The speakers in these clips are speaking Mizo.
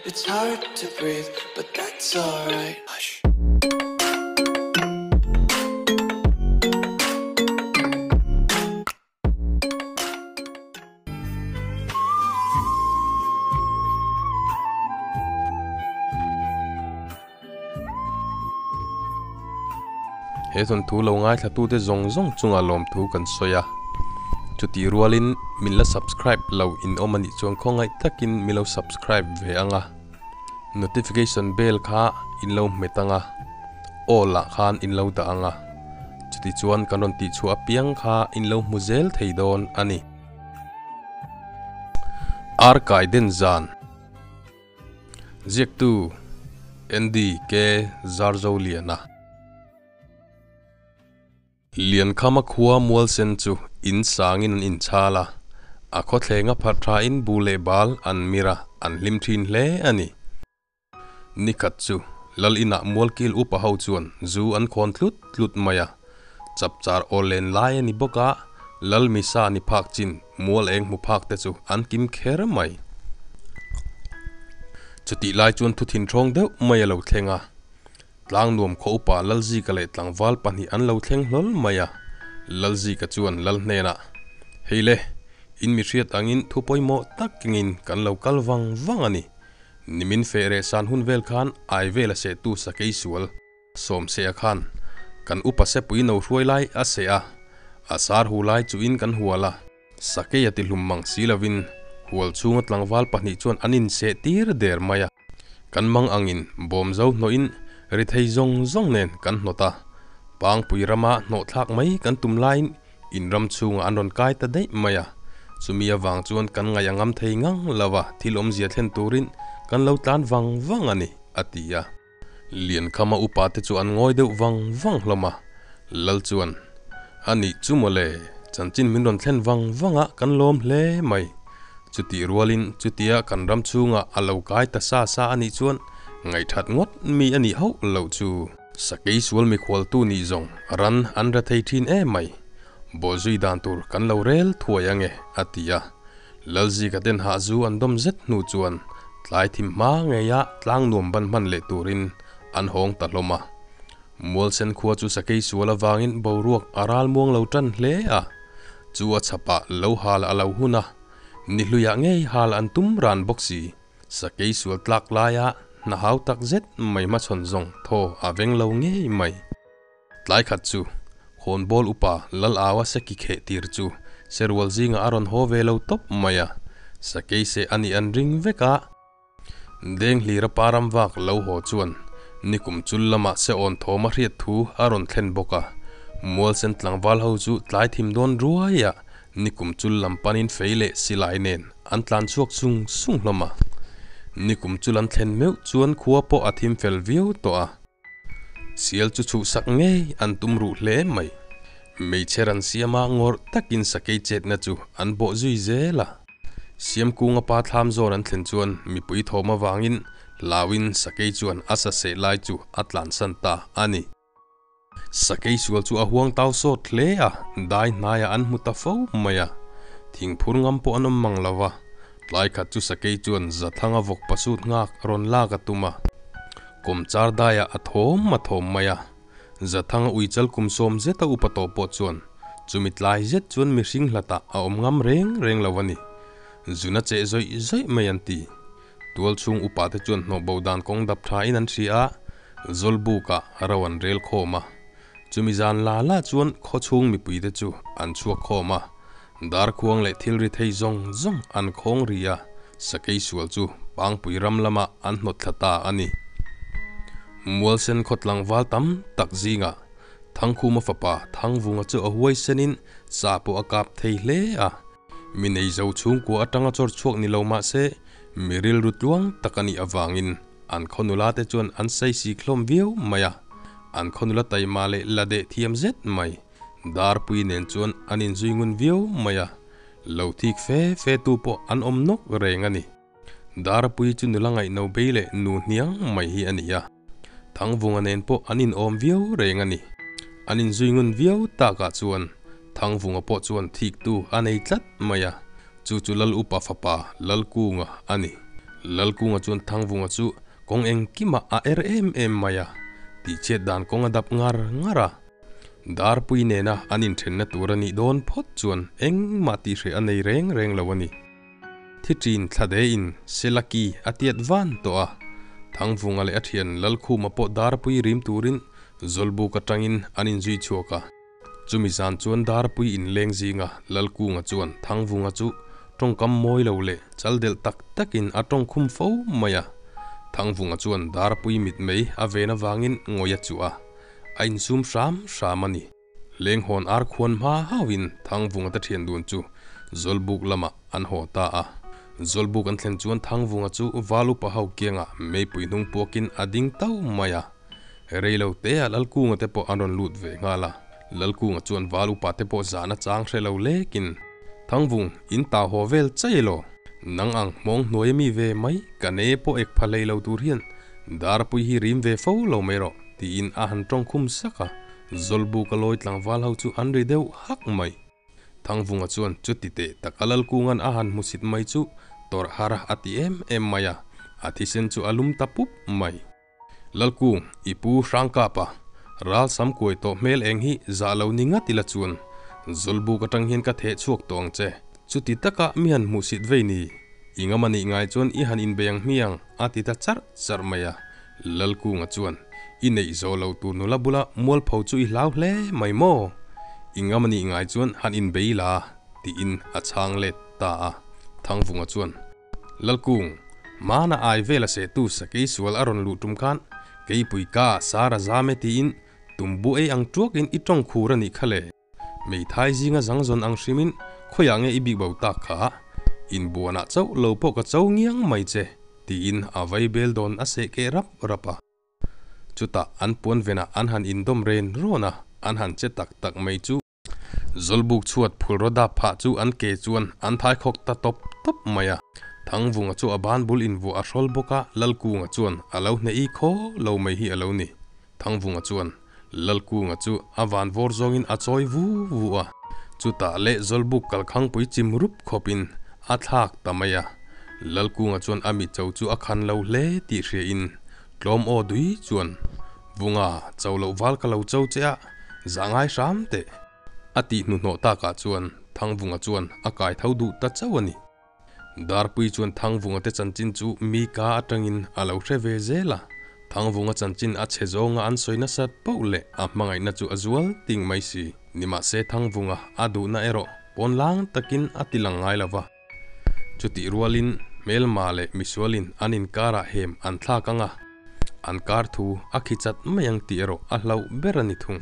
It's hard to breathe, but that's alright. Hush. He thawnthu lo ngaithlatute zawng zawng chungah lawmthu kan sawi a, chutih rualin min la subscribe lo in awm a nih chuan khawngaih takin min lo subscribe ve ang a, notification bell kha in lo hmet ang a, all ah khan in lo dah ang a, chuti chuan kan rawn tihchhuah apiang kha in lo hmu zel thei dawn a ni. Arkai den zan. Ziaktu Andy K Zarzoliana. Liankhama khua Mualsen chu in sangin an inchhal a, a khawthlenga pharh thain bu leh bal an mir a, an hlim thin hle a ni. Nikhat chu Lal inah Mualkil upa ho chuan zu an khawn tlut tlut mai a, chapchar aw len lai a ni bawk a, Lal Misa ni phak chin mual eng hmu phak te chu an kim kher mai. Chutih lai chuan thu thinhrawng deuh mai a lo thleng a, Tlangnuam khaw upa Lalzika leh tlangval pahnih an lo thleng hlawl mai a, Lalzika chuan Lal hnenah, Hei le, in mi hriat angin thu pawimawh tak kengin kan lo kal vang vang a ni. Nimin feh reh san hun vel khan ai vel a sehtu sakei sual Sawmseh a khan kan upa sepui no hruai lai a seh a, a sar hu lai chuhin kan hual a. Sakei a ti hlum mang si lovin hual chhunga tlangval pahnih chuan an inseh tir der mai a. Kan mang angin bawm zo hnawhin ri thei zawng zawng nen kan hnawt a, pangpui rama hnawh thlak mai kan tum laiin in ram chhungah an rawn kai ta daih mai a. Chumi avang chuan kan ngaih a ngam thei ngang lo a, thil awmzia thlen turin kan lo tlan vang vang a ni, a ti a. Liankhama upa te chu an ngawi deuh vang vang hlawm a, Lal chuan, A nih chu mawle, chanchin min rawn thlen vang vang a kan lawm hle mai. Chutih rualin chutia kan ram chhungah a lo kai ta sa sa a nih chuan ngaihthat ngawt mi a nih hauh loh chu. Sakei sual mikhualtu nih zawng ran an ra thei thin em mai. Bawhzui dan tur kan lo rel thuai ange, a ti a. Lalzika ten hahzu an dawm zet hnu chuan tlai thim hma ngeia tlang nuam ban hman leh turin an hawng ta hlawm a. Mualsen khua chu sakei sual avangin boruak a ral muang lo tan hle a, chu a chhapah lo hal a lo hun a, ni hluiah ngei hal an tum ran bawk si. Sakei sual tlak laia hna hau tak zet mai hmachhawn zawng thaw a veng lo ngei mai. Tlai khat chu, Khawnbawl upa Lal Aua seki kheh tir chu Serual zingah a rawn haw ve lo tawp mai a, sakei seh a nih an ring vek a. Denghlira pa ram vak lo haw chuan nikum chul lamah seawn thawm a hriat thu a rawn thlen bawk a, Mualsen tlangval ho chu tlai thim dawn ruai a, nikum chul lam panin fei leh silai nen an tlan chhuak sung sung hlawm a. Nikum chul an thlen meuh chuan khua pawh a thim fel viau tawh a. Sial chu chhuhsak ngei an tum ruh hle mai. Hmeichhe ran siama ngawrh takin sakei chetna chu an bawh zui zel a. Siamkunga pa thlam zawn an thlen chuan mipui thawm avangin hlauin sakei chuan a sa seh lai chu a tlansan ta a ni. Sakei sual chu a huang tau sawt hle a, dai hnaiah an hmu ta fo mai a. Thingphur ngam pawh an awm mang lo va. Tlai khat chu sakei chuan Zathanga vawk pasut nghak rawn lak a tum a. Kawmchar daiah a thawm a thawm mai a, Zathanga uichal kum sawm zeta upa tawh pawh chuan chumi tlai zet chuan mihring hlatah a awm ngam reng reng lo a ni. Zuna cheh zawih zawih mai an ti. Tual chhung upa te chuan hnawh bo dan kawng dap thain an hria a, Zawlbukah ro an rel khawm a. Chumi zan la la chuan khaw chhung mipui te chu an chhuak khawm a, Darkhuang leh thil ri thei zawng zawng an khawng ri a, sakei sual chu Pangpui ram lamah an hnawt thla ta a ni. Mualsen khaw tlangval tam tak zingah Thangkhuma fapa Thangvunga chu a huaisenin sa pawh a kap thei hle a, mi nei zo chhungkua atanga chawr chhuak ni lo mah se mi rilru tluang tak a nih avangin an khaw nula te chuan an saisik hlawm viau mai a, an khaw nula taima leh la deh thiam zet mai. Darpui nen chuan an inzui ngun viau mai a, lo thik fe fe tu pawh an awm nawk reng a ni. Darpui chu nula ngaihno bei leh nu hniang mai hi a ni a, Thangvunga nen pawh an inawm viau reng a ni. An inzui ngun viau takah chuan Thangvunga pawh chuan thiktu a nei tlat mai a, chu chu Lal Upa fapa Lalkunga a ni. Lalkunga chuan Thangvunga chu kawng engkimah a er em em mai a, tihchhiat dan kawng a dap ngar ngar a. Darpui nena an inthenna tur a nih dawn phawt chuan engmah tihhreh a nei reng reng lo a ni. Thi ṭin thla dein Selaki a tiat van tawh a, Thangvunga leh a ṭhian Lalkhuma pawh Darpui rim turin Zawlbuk aṭangin an inzui chhuak a. Chumi zan chuan Darpui inleng zinga Lalkunga chuan Thangvunga chu tawngkam mawi lo leh chal delh tak takin a tawng khum fo mai a. Thangvunga chuan Darpui mitmei a ven avangin ngawi a chuh a, a insum hram hram a ni. Lenghawn ar khuan hma hauhin Thangvunga te thian dun chu Zawlbuk lamah an haw ta a. Zawlbuk an thlen chuan Thangvunga chu val upa ho kiangah meipui hnung puakin a ding tau mai a. Rei lo te ah Lalkunga te pawh an rawn lut ve nghal a. Lalkunga chuan val upa te pawh zahna chang hre lo lekin, Thangvung, in ta haw vel chai elaw? Nang ang hmawng hnuai ami ve mai ka ne pawh ek pha hlei lo tur hian Darpui hi rim ve fo lo mai rawh, tiin a han tawng khum sak a. Zawlbuk a lawi tlangval ho chu an ri deuh hak mai. Thangvunga chuan chuti teh taka Lalkunga'n a han hmusit mai chu tawrh har a ti em em mai a, a thisen chu a lum ta pup mai. Lalkung, i pu Hrangkapa, ral sam kuai tawh hmel eng hi zah lo ni ngat ila chuan Zawlbuk atang hian ka theh chhuak tawh ang che. Chuti taka mi han hmuhsit vei ni, i ngam a nih ngai chuan i han inbei ang hmiang, a ti ta charh charh mai a. Lalkunga chuan, I neih zawh lo tur nula bula mualpho chu i hlau hle mai maw? I ngam a nih ngai chuan han inbei la, tiin a chhang let ta a. Thangvunga chuan, Lalkung, mana ai vela sehtu sakei sual a rawn luh tum khan keipui ka sar a zam e tiin tumbu ei ang tuakin i tawng khur a nih kha le. Meithai zinga zang zawn ang hrimin khawiah nge i bik bo tak kha? Inbuanah chauh lo pawh ka cho ngiang mai che, tiin a vai bel dawn a seh keh rap rap a. Chutah an puan venah an han indawm ren rawn a, an han che tak tak mai chu. Zawlbuk chhuat phulraw dap phah chu an ke chuan an thai khawk ta tawp tawp mai a. Thangvunga chu a ban bul invuah a hrawl bawk a, Lalkunga chuan a lo hneh i khaw lo mai hi a lo ni. Thangvunga chuan Lalkunga chu a van vawr zawngin a chawi vu vu a, chutah leh Zawlbuk kalkhangpui chim rup khawpin a thlak ta mai a. Lalkunga chuan a mi cho chu a khan lo hle tih hriain tlawm aw dui chuan, Vunga, cho loh val ka lo cho che a, zah ngai hram teh. A tih hnuhnawh takah chuan Thangvunga chuan a kai tho duh ta chauh a ni. Darpui chuan Thangvunga te chanchin chu mi ka atangin a lo hre ve zel a, Thangvunga chanchin a chhe zawnga an sawi nasat poh leh a hmangaihna chu a zual ting mai si. Nimahse Thangvunga a duhna erawh pawnlang takin a ti lang ngai lo va. Chutih rualin hmelma leh misualin an inkarah hem an thlak ang a, An kar thu a khi chat mai ang tih erawh a hlauh ber a ni thung.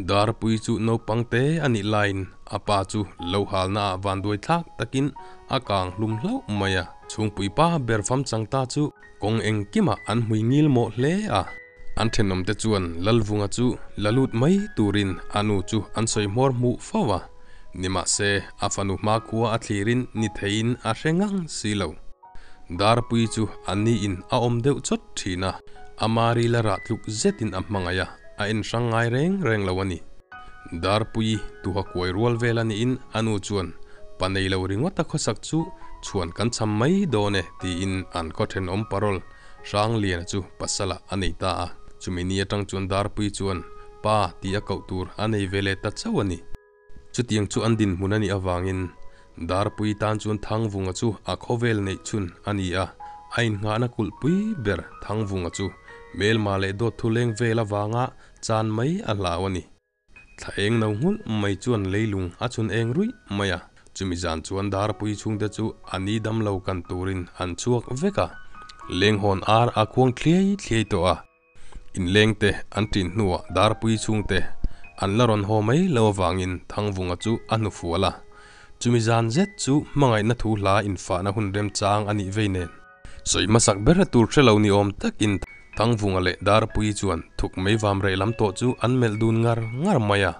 Darpui chu naupang te a nih laiin a pa chu lo halna ah vanduai thlak takin a kang hlum hlauh mai a. Chhungpui pa ber fam chang ta chu kawng engkimah an hmui ngil mawh hle a. An thenawmte chuan Lalvunga chu la lut mai turin a nu chu an sawi hmawr hmuh fo a. Nimahse, a fanu hmakhua a thlirin ni theiin a hre ngang si lo. Darpui chu a niin a awm deuh chawt thin a, a mari la rah tluk zetin a hmangaih a, a en hrang ngai reng reng lo a ni. Darpui tuha kuai rual vel a niin a nu chuan, Pa nei lo ringawt a khawsak chu chhuan kan cham mai dawn e tiin an khaw thenawm parol Hrangliana chu pasalah a nei ta a. Chumi ni atang chuan Darpui chuan pa tih a koh tur a nei ve leh ta chauh a ni. Chutiang chu an dinhmun a nih avangin Darpui tan chuan Thangvunga chu a khawvel neih chhun a ni a, a innghahna kulhpui ber Thangvunga chu hmelma leh dawt thu leng vel avanga chan mai a hlau a ni. Thla eng no nghulh mai chuan leilung a chhun eng ruih mai a, chumi zan chuan Darpui chhungte chu a ni dam lo kan turin an chhuak vek a, lenghawn ar a khuang thliai thliai tawh a. Inlengte an ṭin hnuah Darpui chhungte an la rawn haw mai lo avangin Thangvunga chu a hnufual a. Chumi zan zet chu hmangaihna thu hla infahna hun remchang a nih vei nen. Sawi hmasak ber tur hre lo ni awm takin Thangvunga leh Darpui chuan thuk mei vam reh lam tawh chu an melh dun ngar ngar mai a.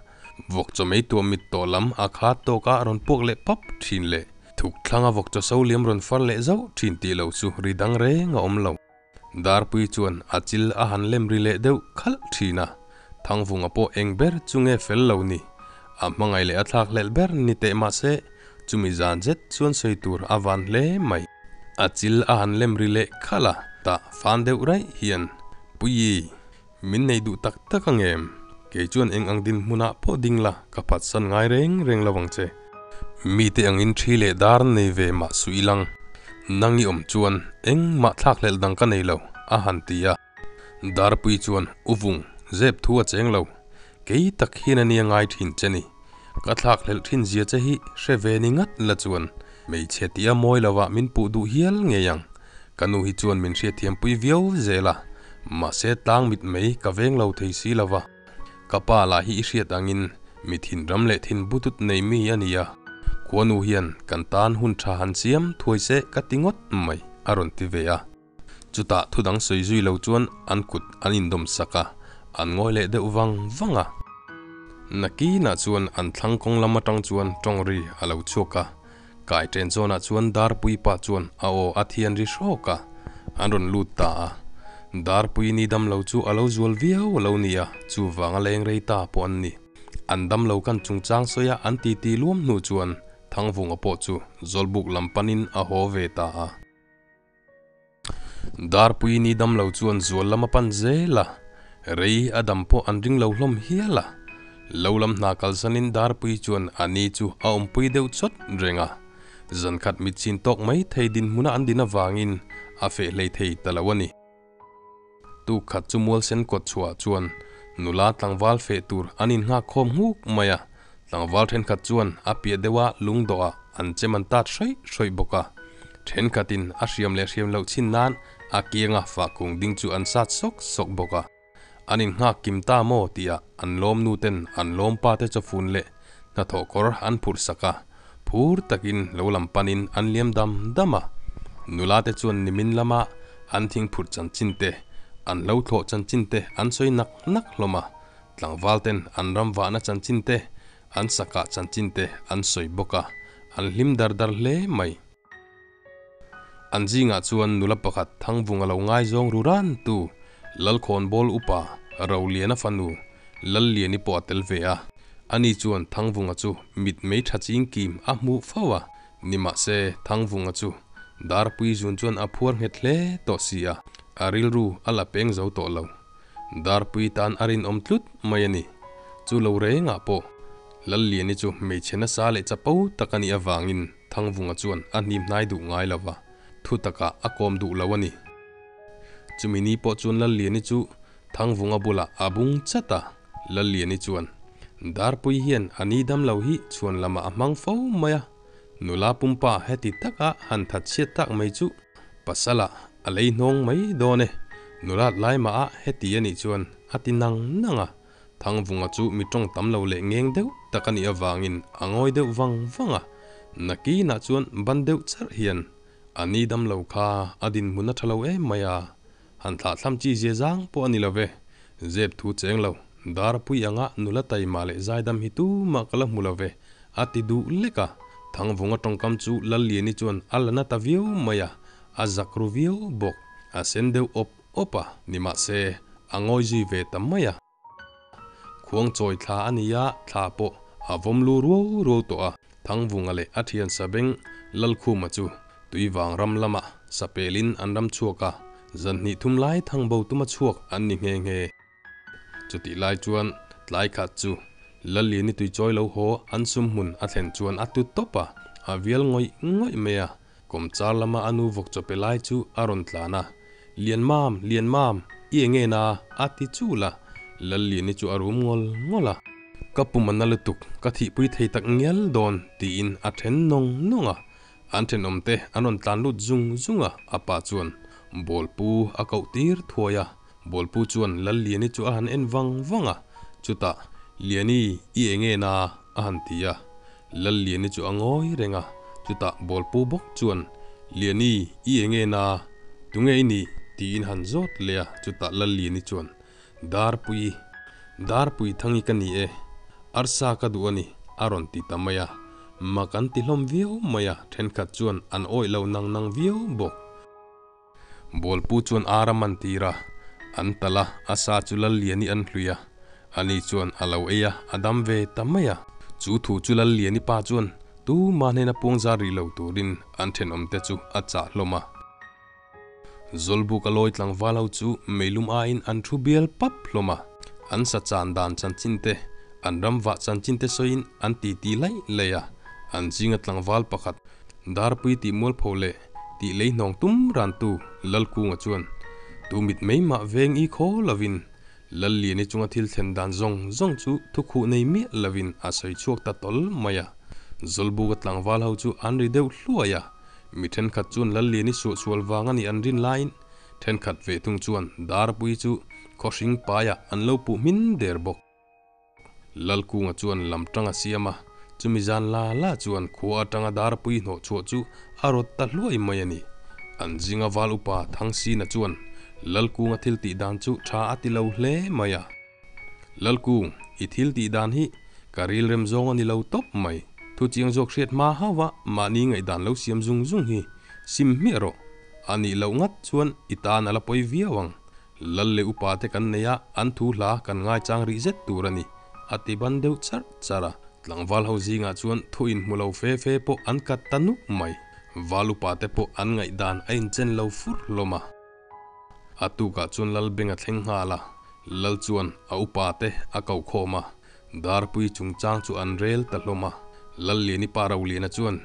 Vawk chaw mei tuah mit tawh lam a khat tawka rawn puak leh pap ṭhin leh thuk thlanga vawk chaw so liam rawn far leh zauh ṭhin tih lo chu ri dang reng a awm lo. Darpui chuan a chil a han lem ri leh deuh khalh thin a, Thangvunga pawh eng ber chu nge fel lo ni? A hmangaih leh a thlak hlelh ber ni teh mahse, chumi zan zet chuan sawi tur a van hle mai. A chil a han lem ri leh khalh a, tah fan deuh raih hian, Puii, min nei duh tak tak ang em? Kei chuan eng ang dinhmunah pawh ding la, ka phatsan ngai reng reng lo ang che. Mite angin thi leh dar nei ve mah suh ilang, nang i awm chuan engmah thlakhlelh dang ka nei lo, a han ti a. Darpui chuan u vung zep thu a cheng lo, kei tak hian a nia ngai thin che ni. Ka thlakhlelh thin zia che hi hre ve ni ngat la chuan hmeichhe tia mawi lovah min puh duh hial ngei ang. Ka nu hi chuan min hriatthiampui viau zel a, mahse tlang mit mai ka veng lo thei si lo va. Ka pa lah hi i hriat angin mi thinram leh thin butut nei mi a ni a, khuanu hian kan tan hun tha han siam thuai se ka ti ngawt mai, a rawn ti ve a. Chutah thu dang sawi zui lo chuan an kut an indawm sak a, an ngawi leh deuh vang vang a. Nakinah chuan an thlang kawng lam atang chuan tawng ri a lo chhuak a, kai chen zawnah chuan Darpui pa chuan a aw a thian ri hrawk a, an rawn lut ta a. Darpui ni dam lo chu a lo zual viau a lo ni a, chuvang a leng rei ta pawh an ni. An dam lo kan chungchang sawi a an titi luam hnu chuan Thangvunga pawh chu Zawlbuk lam panin a haw ve ta a. Darpui ni dam lo chuan zual lam a pan zel a, rei a dam pawh an ring lo hlawm hial a. Lo lam hna kalsanin Darpui chuan a ni chu a awmpui deuh chawt reng a. Zankhat mitchin tawk mai thei dinhmuna an din avangin a feh hlei thei ta lo a ni. Tuk khat chu mualsen kawt chhuah chuan nula tlangval feh tur an innghak khawm nghuk mai a, tlangval thenkhat chuan a piah deuha lungdawhah an chem an tat hrawih hrawih bawk a. Thenkhatin a hriam leh hriam loh chhin nan a kianga fah kung ding chu an sat sawk sawk bawk a. An innghak kim ta maw tihah an lawm nu ten an lawm pa te chawfun leh hnathawh kawr an phurh sak a, phur takin lo lam panin an liam dam dam a. Nula te chuan nimin lama an thingphurh chanchin te, an lo thlawh chanchin te an sawi nak nak hlawm a, tlangval ten an ram vahna chanchin te, an sakah chanchin te an sawi bawk a, an hlim dar dar hle mai. An zingah chuan nula pakhat Thangvunga lo ngaizawng ru ran tu Lalkhawnbawl upa Roliana fanu Lalliani pawh a tel ve a. Ani chuan Thangvunga chu mit mei tha ching kim a hmuh fo a, nimahse Thangvunga chu Darpui zun chuan a phuar nghet hle tawh si a, a rilru a la peng zo tawh lo. Darpui tan a rinawm tlut mai a ni. Chu lo rengah pawh Lalliani chu hmeichhe nasa leh chapo tak a nih avangin Thangvunga chuan a hnim hnai duh ngai lo va, thu takah a kawm duh lo a ni. Chumi ni pawh chuan Lalliani chu Thangvunga bulah a bung chat a, Lalliani chuan, Darpui hian a ni dam lo hi chhuan lamah a hmang fo mai a, nula pumpa heti taka han that chhiat tak mai chu pasalah a lei hnawng mai dawn e, nulat lai mah a heti a nih chuan a ti nang nang a. Thangvunga chu mi tawng tam lo leh ngeng deuh tak a nih avangin a ngawi deuh vang vang a, nakinah chuan ban deuh charh hian a ni dam lo kha a dinhmun a tha lo em mai a, han thlahthlam chi zia zang pawh a ni lo ve, zep thu cheng lo, Darpui anga nula taima leh zaidam hi tumah ka la hmu lo ve, a ti duh lek a, Thangvunga tawngkam chu Lalliani chuan a la na ta viau mai a, a zak ru viau bawk, a sen deuh awp awp a, nimahse a ngawi zui ve ta mai a. Khuang chawi thla a ni a, thla pawh a vawm lu ruau ruau tawh a. Thangvunga leh a thian Sabeng Lalkhuma chu Tuivang ram lamah sapelin an ram chhuak a, zan hnih thum lai thangbo tuma chhuak an ni nghe nghe. Chutih lai chuan tlai khat chu Lalliani tuichawi lo haw an sumhmun a thlen chuan a tut tawp a, a vial ngawih ngawih mai a. Kawmchar lama a nu vawk chawpe lai chu a rawn tlan a, Lian mam, Lian mam, i eng nge na? a ti chul a, Lalliani chu a rum ngawl ngawl a. Ka pum a na lutuk, ka thihpui thei tak ngial dawn, tiin a then nawng nawng a. An thenawmte an rawn tlan lut zung zung a, a pa chuan Bawlpu a koh tir thuai a. Bawlpu chuan Lalliani chu a han en vang vang a, chutah, Liani, i eng nge na? a han ti a. Lalliani chu a ngawi reng a, chutah Bawlpu bawk chuan, Liani, i eng nge na? Tunge i nih? tiin han zawt leh a, chutah Lalliani chuan, Darpui, Darpui Thangi ka ni e, arsa ka duh a ni, a rawn ti ta mai a. Mak an ti hlawm viau mai a, thenkhat chuan an awih lo nang nang viau bawk. Bawlpu chuan ar a man tir a, an talh a, a sa chu Lalliani an hlui a, ani chuan a lo ei a, a dam ve ta mai a. Chu thu chu Lalliani pa chuan Tuma hnena puangzar rih lo turin an thenawmte chu a chah hlawm a. Zawlbuk a lawi tlangval ho chu meilum aiin an thu bial pap hlawm a. An sa chan dan chanchin te, an ram vah chanchin te sawiin an titi laih laih a. An zinga tlangval pakhat Darpui tih mualpho leh tih lei hnawng tum rantu Lalkunga chuan tu mit mai mah veng i khaw lovin Lalliani chunga thil thlen dan zawng zawng chu thukhuh nei miah lovin a sawi chhuak ta tawl mai a. Zawlbuka tlangval ho chu an ri deuh hluai a, mi thenkhat chuan Lalliani suahsual vang a nih an rin laiin thenkhat ve thung chuan Darpui chu khawhring paiah an lo puh hmin der bawk. Lalkunga chuan lam tang a siam a, chumi zan la la chuan khua atanga Darpui hnawh chhuah chu a rawt ta hluai mai a ni. An zinga val upa Thangsina chuan Lalkunga thil tih dan chu tha a ti lo hle mai a. Lalkung, i thil tih dan hi ka rilrem zawng a ni lo tawp mai. Thu chiang zawk hriat hma hauh a mahni ngaihdan lo siam zung zung hi sim hmiah rawh. A nih loh ngat chuan i tan a la pawi viau ang. Lal leh upa te kan nei a, an thu hla kan ngaichang rih zet tur a ni, a ti ban deuh charh charh a. Tlangval ho zingah chuan thu inhmu lo fe fe pawh an kat ta nuk mai. Val upa te pawh an ngaihdan a inchen lo fur hlawm a. A tukah chuan Lal beng a thleng nghal a, Lal chuan a upa te a koh khawm a, Darpui chungchang chu an rel ta hlawm a. Lalliani pa Roliana chuan,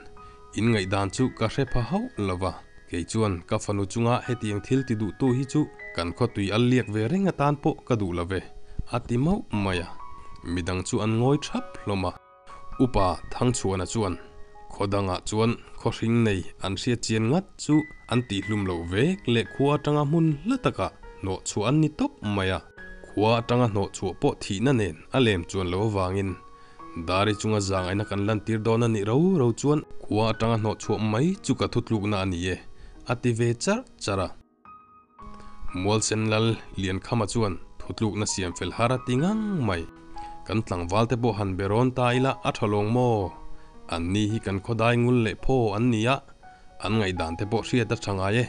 In ngaihdan chu ka hre pha hauh lo va, kei chuan ka fanu chunga hetiang thil ti duhtu hi chu kan khawtui al liak ve reng atan pawh ka duh lo ve, a ti mauh mai a. Midang chu an ngawi thap hlawm a. Upa Thangchhuana chuan, Khaw dangah chuan khaw hring nei an hriat chian ngat chu an tihhlum loh vek leh khua atanga hmun hla takah hnawh chhuah an ni tawp mai a. Khua atanga hnawh chhuah pawh thihna nen a lem chuan lo avangin Dari chunga zangaina kan lantir dawn a nih ro ro chuan khua atanga hnawh chhuah mai chu ka thutlukna a ni e, a ti ve charh charh a. Mualsen Lal Liankhama chuan thutlukna siam fel har a ti ngang mai. Kan tlangval te pawh han be rawn ta ila a tha lawng maw? An ni hi kan khawdai ngul leh phaw an ni a, an ngaihdan te pawh hriat a tha ngai e,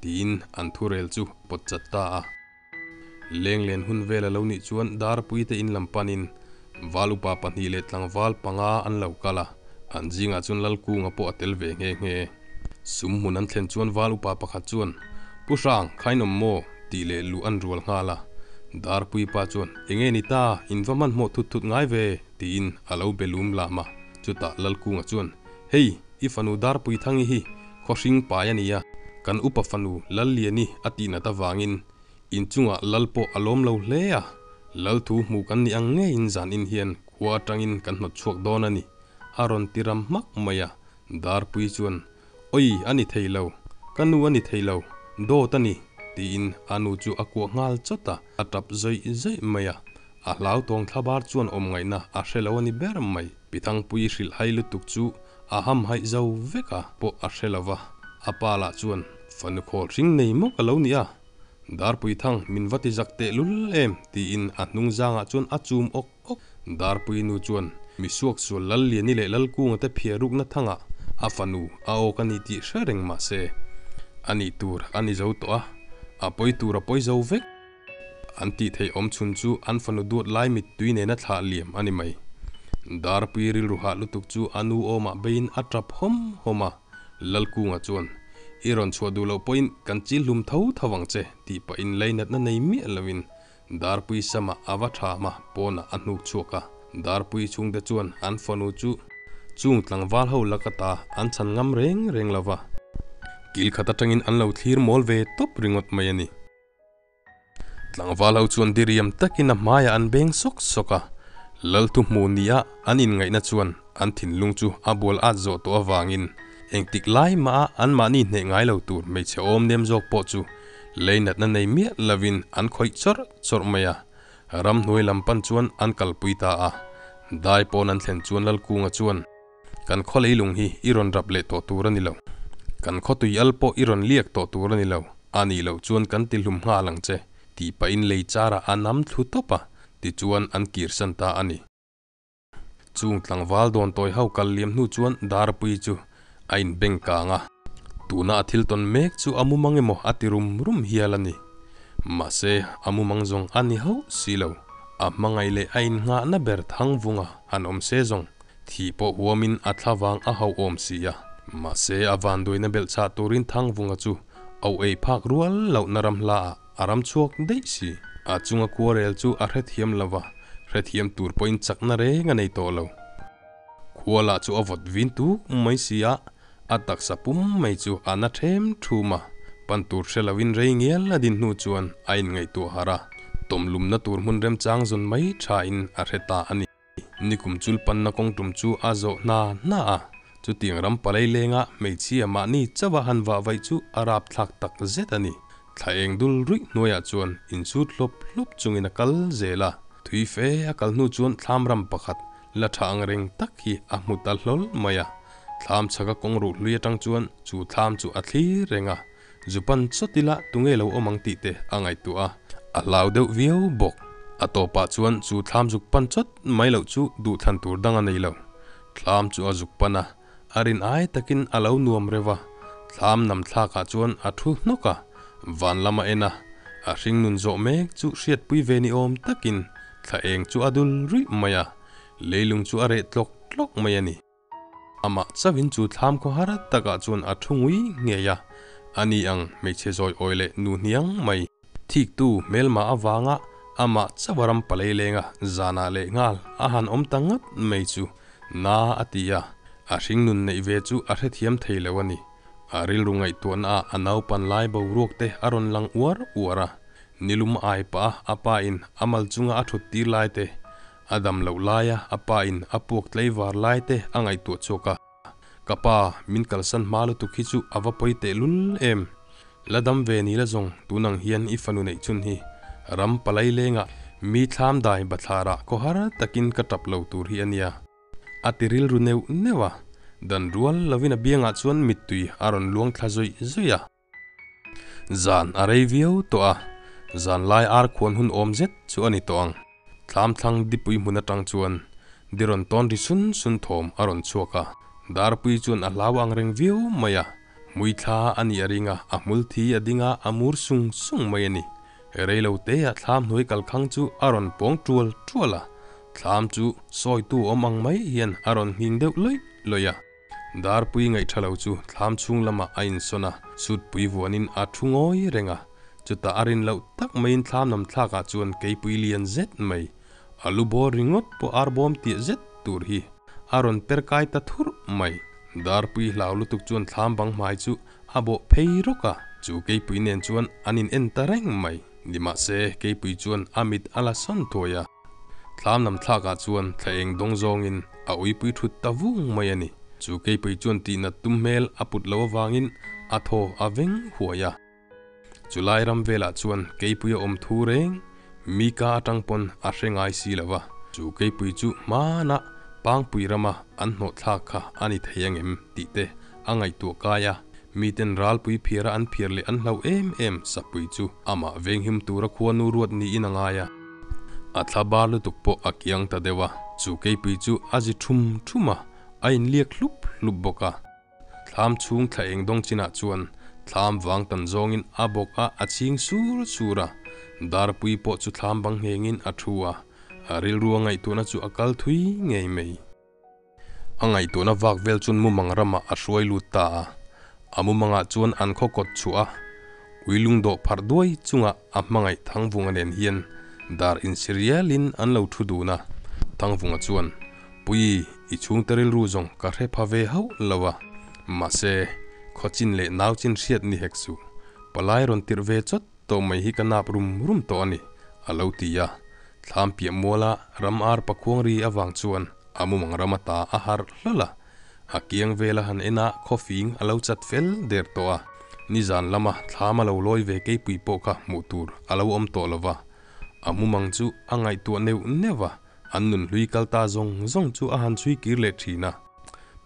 tiin an thurel chu pawt chat ta a. Lenglen hun vel a lo nih chuan Darpuite in lam panin Val upa pahnih leh tlangval panga an lo kal a, an zingah chuan Lalkunga pawh a tel ve nghe nghe. Sum hmun an thlen chuan Val upa pakhat chuan, Pu Hrang, khainawm maw? tih leh luh an rual nghal a. Darpui pa chuan, Enge ni ta, in va hmanhmawh thut thut ngai ve? tiin a lo be lum lam a. Chutah Lalkunga chuan, Hei, i fanu Darpui Thangi hi Khawhring pai a nia, kan upa fanu Lalliani a tihnat avangin inchungah Lal pawh a lawm lo hle a, Lal thu hmu kan nih ang ngeiin zan in hian khua atangin kan hnawt chhuak dawn a ni, a rawn ti ram hmak mai a, Darpui chuan, Awi, a ni thei lo, ka nu a ni thei lo, dawt a ni, tiin a nu chu a kuah nghal chawt a, a tap zawih zawih mai a, a hlautawng thlabar chuan awm ngaihna a hre lo a ni ber mai. Pithangpui hrilh hai lutuk chu A hamhaih zo vek a pawh a hre lo va, a pa lah chuan fanu khawl hring nei maw ka lo ni a, Darpui thang min va ti zak teh lul em tiin a hnung zangah chuan a chum awk awk. Darpui nu chuan mi suaksual Lalliani leh Lalkunga te phiah rukna thangah a fanu a awk a ni tih hre reng mah se, a nih tur a ni zo tawh a, a pawi tur a pawi zo vek. An tih theih awm chhun chu an fanu duat lai mittui nena thlah liam a ni mai. Darpui rilru hah lutuk chu a nu awmah beiin a tap hawm hawm a, Lalkunga chuan, I rawn chhuah duh loh pawhin kan chil hlum tho tho ang che, tih pahin leinatna nei miah loin Darpui samah a va tham a, pawnah a hnuk chhuak a. Darpui chhungte chuan an fanu chu chung tlangval ho laka ta an chhan ngam reng reng lo va, kil khat atangin an lo thlir mawl ve tawp ringawt mai a ni. Tlangval ho chuan diriam takin a hmaiah an beng sawk sawk a, Lalthu hmuh nia an inngaihna chuan an thinlung chu a bual at zawh tawh avangin engtik lai maha anmahni hneh ngai lo tur hmeichhe awm nem zawk pawh chu lei natna nei miah lovin an khawih chawrh chawrh mai a, ramhnuai lam pan chuan an kalpui ta a. Dai pawn an thlen chuan Lalkunga chuan. Kan khaw leilung hi i rawn rap leh tawh tur a ni lo. Kan khaw tui al pawh i rawn liak tawh tur a ni lo. A nih loh chuan kan ti hlum nghal ang che, tih pahin lei charah a nam thlu tawp a, tichuan an kirsan ta a ni. Chung tlangval dawn tawi ho kal liam hnu chuan Darpui chu a inbeng kang a, tuna a thil tawn mek chu a mumang emaw a ti rum rum hial a ni. Mahse, a mumang zawng a ni hauh si lo. A hmangaih leh a innghahna ber Thangvunga han awm se zawng. Thih pawh huamin a thlavang a hauh awm si a. Mahse, a vanduaina belh chah turin Thangvunga chu auh ei phak rual lohna ram hlaah a ram chhuak daih si. A chunga khuarel chu a hrethiam lo va, hrethiam tur pawhin chakna reng a nei tawh lo. Khua lah chu a vawt vin tuk mai si a, a taksa pum mai chu a na ṭhem ṭhum a, pan tur hre loin rei ngial a din hnu chuan a inngaihtuah harh a, tawmlumna tur hmun remchang zawn mai ṭhain a hre ta a ni. Nikum chul panna kawng tum chu a zawh hna hna a, chutiang ram palai lenga hmeichhia mahni chauha han vah vaih chu a rapthlak tak zet a ni. Thla eng dul ruih hnuaiah chuan insut hlawp hlawp chungin a kal zel a, thui fe a kal hnu chuan thlam ram pakhat la tha ang reng tak hi a hmu ta hlawl mai a. Thlam chhaka kawng ruh hlui atang chuan chu thlam chu a thlir reng a, Zupan chawt ila tunge lo awm ang tih te a ngaihtuah a, a hlau deuh viau bawk. A tawpah chuan chu thlam zuk pan chawt mai loh chu duhthlan tur dang a nei lo. Thlam chu a zuk pan a, a rin ai takin a lo nuam reuh a, thlam nam thlakah chuan a thu hnawk a, van lam a en a, a hring nun zawh mek chu hriatpui ve ni awm takin thla eng chu a dul ruih mai a, leilung chu a reh tlawk tlawk mai a ni. Amah chauhin chu thlam khaw har takah chuan a thu ngui ngei a, ani ang hmeichhe zawi awi leh nu hniang mai. Thiktu hmelma avanga amah chauha ram palei lenga zanah leh nghal a han awm ta ngawt mai chu na a ti a, a hringnun neih ve chu a hrethiam thei lo a ni. A rilru ngaihtuahna ah a naupan lai boruak te a rawn lang uar uar a, nilum ai pah a a pa in a mal chunga a thut tir lai te, A dam loh laia a pa in a puak tlaivar lai te a ngaihtuah chhuak a, Ka pa, min kalsan hma lutuk hi chu a va pawi teh lul em? La dam ve ni la zawng, tun ang hian i fanu neih chhun hi ram palai lengah mi thlam dai bathlarah khaw har takin ka tap lo tur hi a nia. A ti rilru neuh neuh a, dan rual lovin a biangah chuan mittui a rawn luang thla zawih zawih a. Zan a rei viau tawh a, zan lai ar khuan hun awm zet chu a ni tawh ang. Thlam thlang dipui hmun atang chuan di rawn tawn ri sun sun thawm a rawn chhuak a, Darpui chuan a hlau ang reng viau mai a, hmui thla a nih a ring a, a hmul thi a ding a, a mur sung sung mai a ni. Rei lo te ah thlam hnuai kalkhang chu a rawn pawng tual tual a, thlam chu sawitu awm ang mai hian a rawn nghing deuh lawih lawih a. Darpui ngaihtha lo chu thlam chhung lamah a insawn a, sutpui vuanin a thu ngawi reng a. Chutah a rin loh tak maiin thlam lam thlakah chuan keipui lian zet mai, a lu bawr ringawt pawh ar bawm tiah zet tur hi a rawn per kai ta thurh mai. Darpui hlau lutuk chuan thlam bang hmai chu a bawh phei rawk a, chu keipui nen chuan an in en ta reng mai. Nimahse, keipui chuan a mit a la sawn thuai a. Thlam lam thlakah chuan thla eng dawng zawngin a uipui thut ta vung mai a ni. Chu keipui chuan tihnat tum hmel a put loh avangin a thaw a veng huai a. Chulai ram velah chuan keipui a awm thu reng, mi ka atang pawn a hre ngai si lo va. Chu keipui chu hmanah Pangpui rama an hnawh thlak kha a ni thei angem tih te a ngaihtuah kai a. Miten ralpui phiara an phiar leh an hlauh em em sapui chu amah venghim tura khuanu ruat niin a ngai a. A thla bar lutuk pawh a kiang ta deuh a, chu keipui chu a zi thum thum a, a inliak hlup hlup bawk a. Thlam chhung thla eng dawng chinah chuan thlam vang tan zawngin a bawk a, a chhing sur sur a. Darpui pawh chu thlam bang nghengin a thu a, a rilru a ngaihtuahna chu a kal thui ngei mai. A ngaihtuahna vak vel chuan mumang ramah a hruai lut ta a, a mumangah chuan an khaw kawt chhuah a, ui lungdawh pharh duai chungah a hmangaih Thangvunga nen hian dar insirialin an lo thu dun a. Thangvunga chuan, Pui, i chhungte rilru zawng ka hre pha ve hauh lo a, mahse, khawchin leh nauchin hriat ni hek suh, palai rawn tirh ve chawt tawh mai hi ka nap rum rum tawh a ni, a lo ti a. Thlam piah muala ram ar pakhuang ri avang chuan A mumang ram ata a harh hlawl a, a kiang vela han en a khawfing a lo chat fel der tawh a. Nizan lama thlam a lo lawi ve keipui pawh kha hmuh tur a lo awm tawh lo va. A mumang chu a ngaihtuah neuh neuh a, an nun hlui kal ta zawng zawng chu a han chhui kir leh thin a.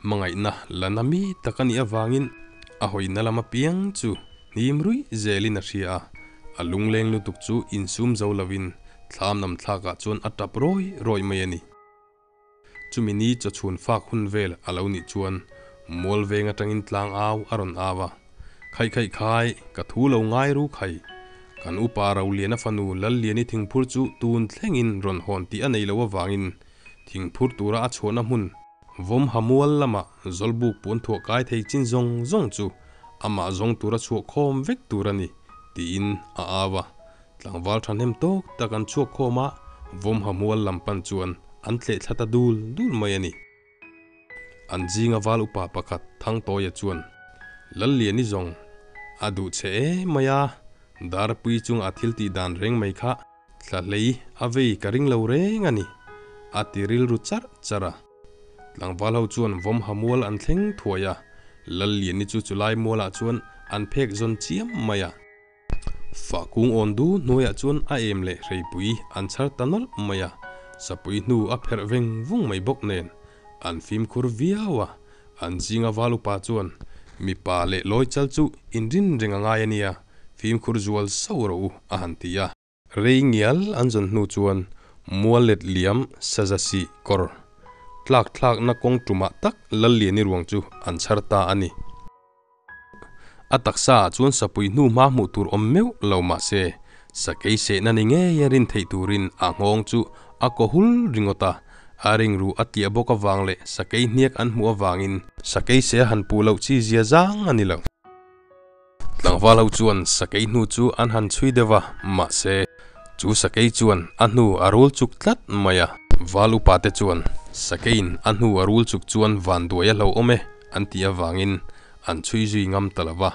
Hmangaihna la na mi tak a nih avangin a hawina lam apiang chu hnim ruih zelin a hria a, a lungleng lutuk chu insum zo lovin thlam nam thlakah chuan a tap rawi rawi mai a ni. Chumi ni chawchhun fak hun vel a lo nih chuan mual veng atangin tlang au a rawn au a, Khaih khaih khai, ka thu lo ngai ru khai. Kan upa Roliana fanu Lalliani thingphur chu tun thlengin rawn hawn tih a nei lo avangin thingphur tura a chhuahna hmun. Vawm ha mual lama Zawlbuk puan thuah kai thei chin zawng zawng chu amah zawng tura chhuah khawm vek tur a ni, tiin a au a. Tlangval thahnem tawk tak an chhuak khawm a, vawm ha mual lam pan chuan an tleh thla ta dul dul mai a ni. An zinga val upa pakhat Thangtawia chuan, Lalliani zawng, a duh che e mai a, Darpui chunga a thil tih dan reng mai kha thla hlei a vei ka ring lo reng a ni, a ti rilru charh charh a. Tlangval ho chuan vawm ha mual an thleng thuai a, Lalliani chu chulai mualah chuan an phek zawn chiam mai a. Fah kung awn du hnuaiah chuan a em leh hreipui an chhar ta nawlh mai a, sapui hnu a pherh veng vung mai bawk nen an fimkhur viau a, an zinga val upa chuan mipa leh lawi chal chu inrin reng a ngai a nia, fimkhur zual sauh rawh u a han ti a. Rei ngial an zawn hnu chuan mual let liam Sazasi kawr tlak thlakna kawng tumah tak Lalliani ruang chu an chhar ta a ni. A taksa ah chuan sapui hnu hma hmuh tur awm meuh lo mah se, sakei sehna ni ngei a rin theih turin a nghawng chu a kaw hul ringawt a, a ringru a tliah bawk avang leh sakei hniak an hmuh avangin sakei seh a han puh loh chi zia zang a ni lo. Tlangval ho chuan sakei hnu chu an han chhui deuh a, mahse, chu sakei chuan a hnu a rul chuk tlat mai a. Val upa te chuan sakeiin a hnu a rul chuk chuan van duai a hlauhawm e an tih avangin an chhui zui ngam ta lo va,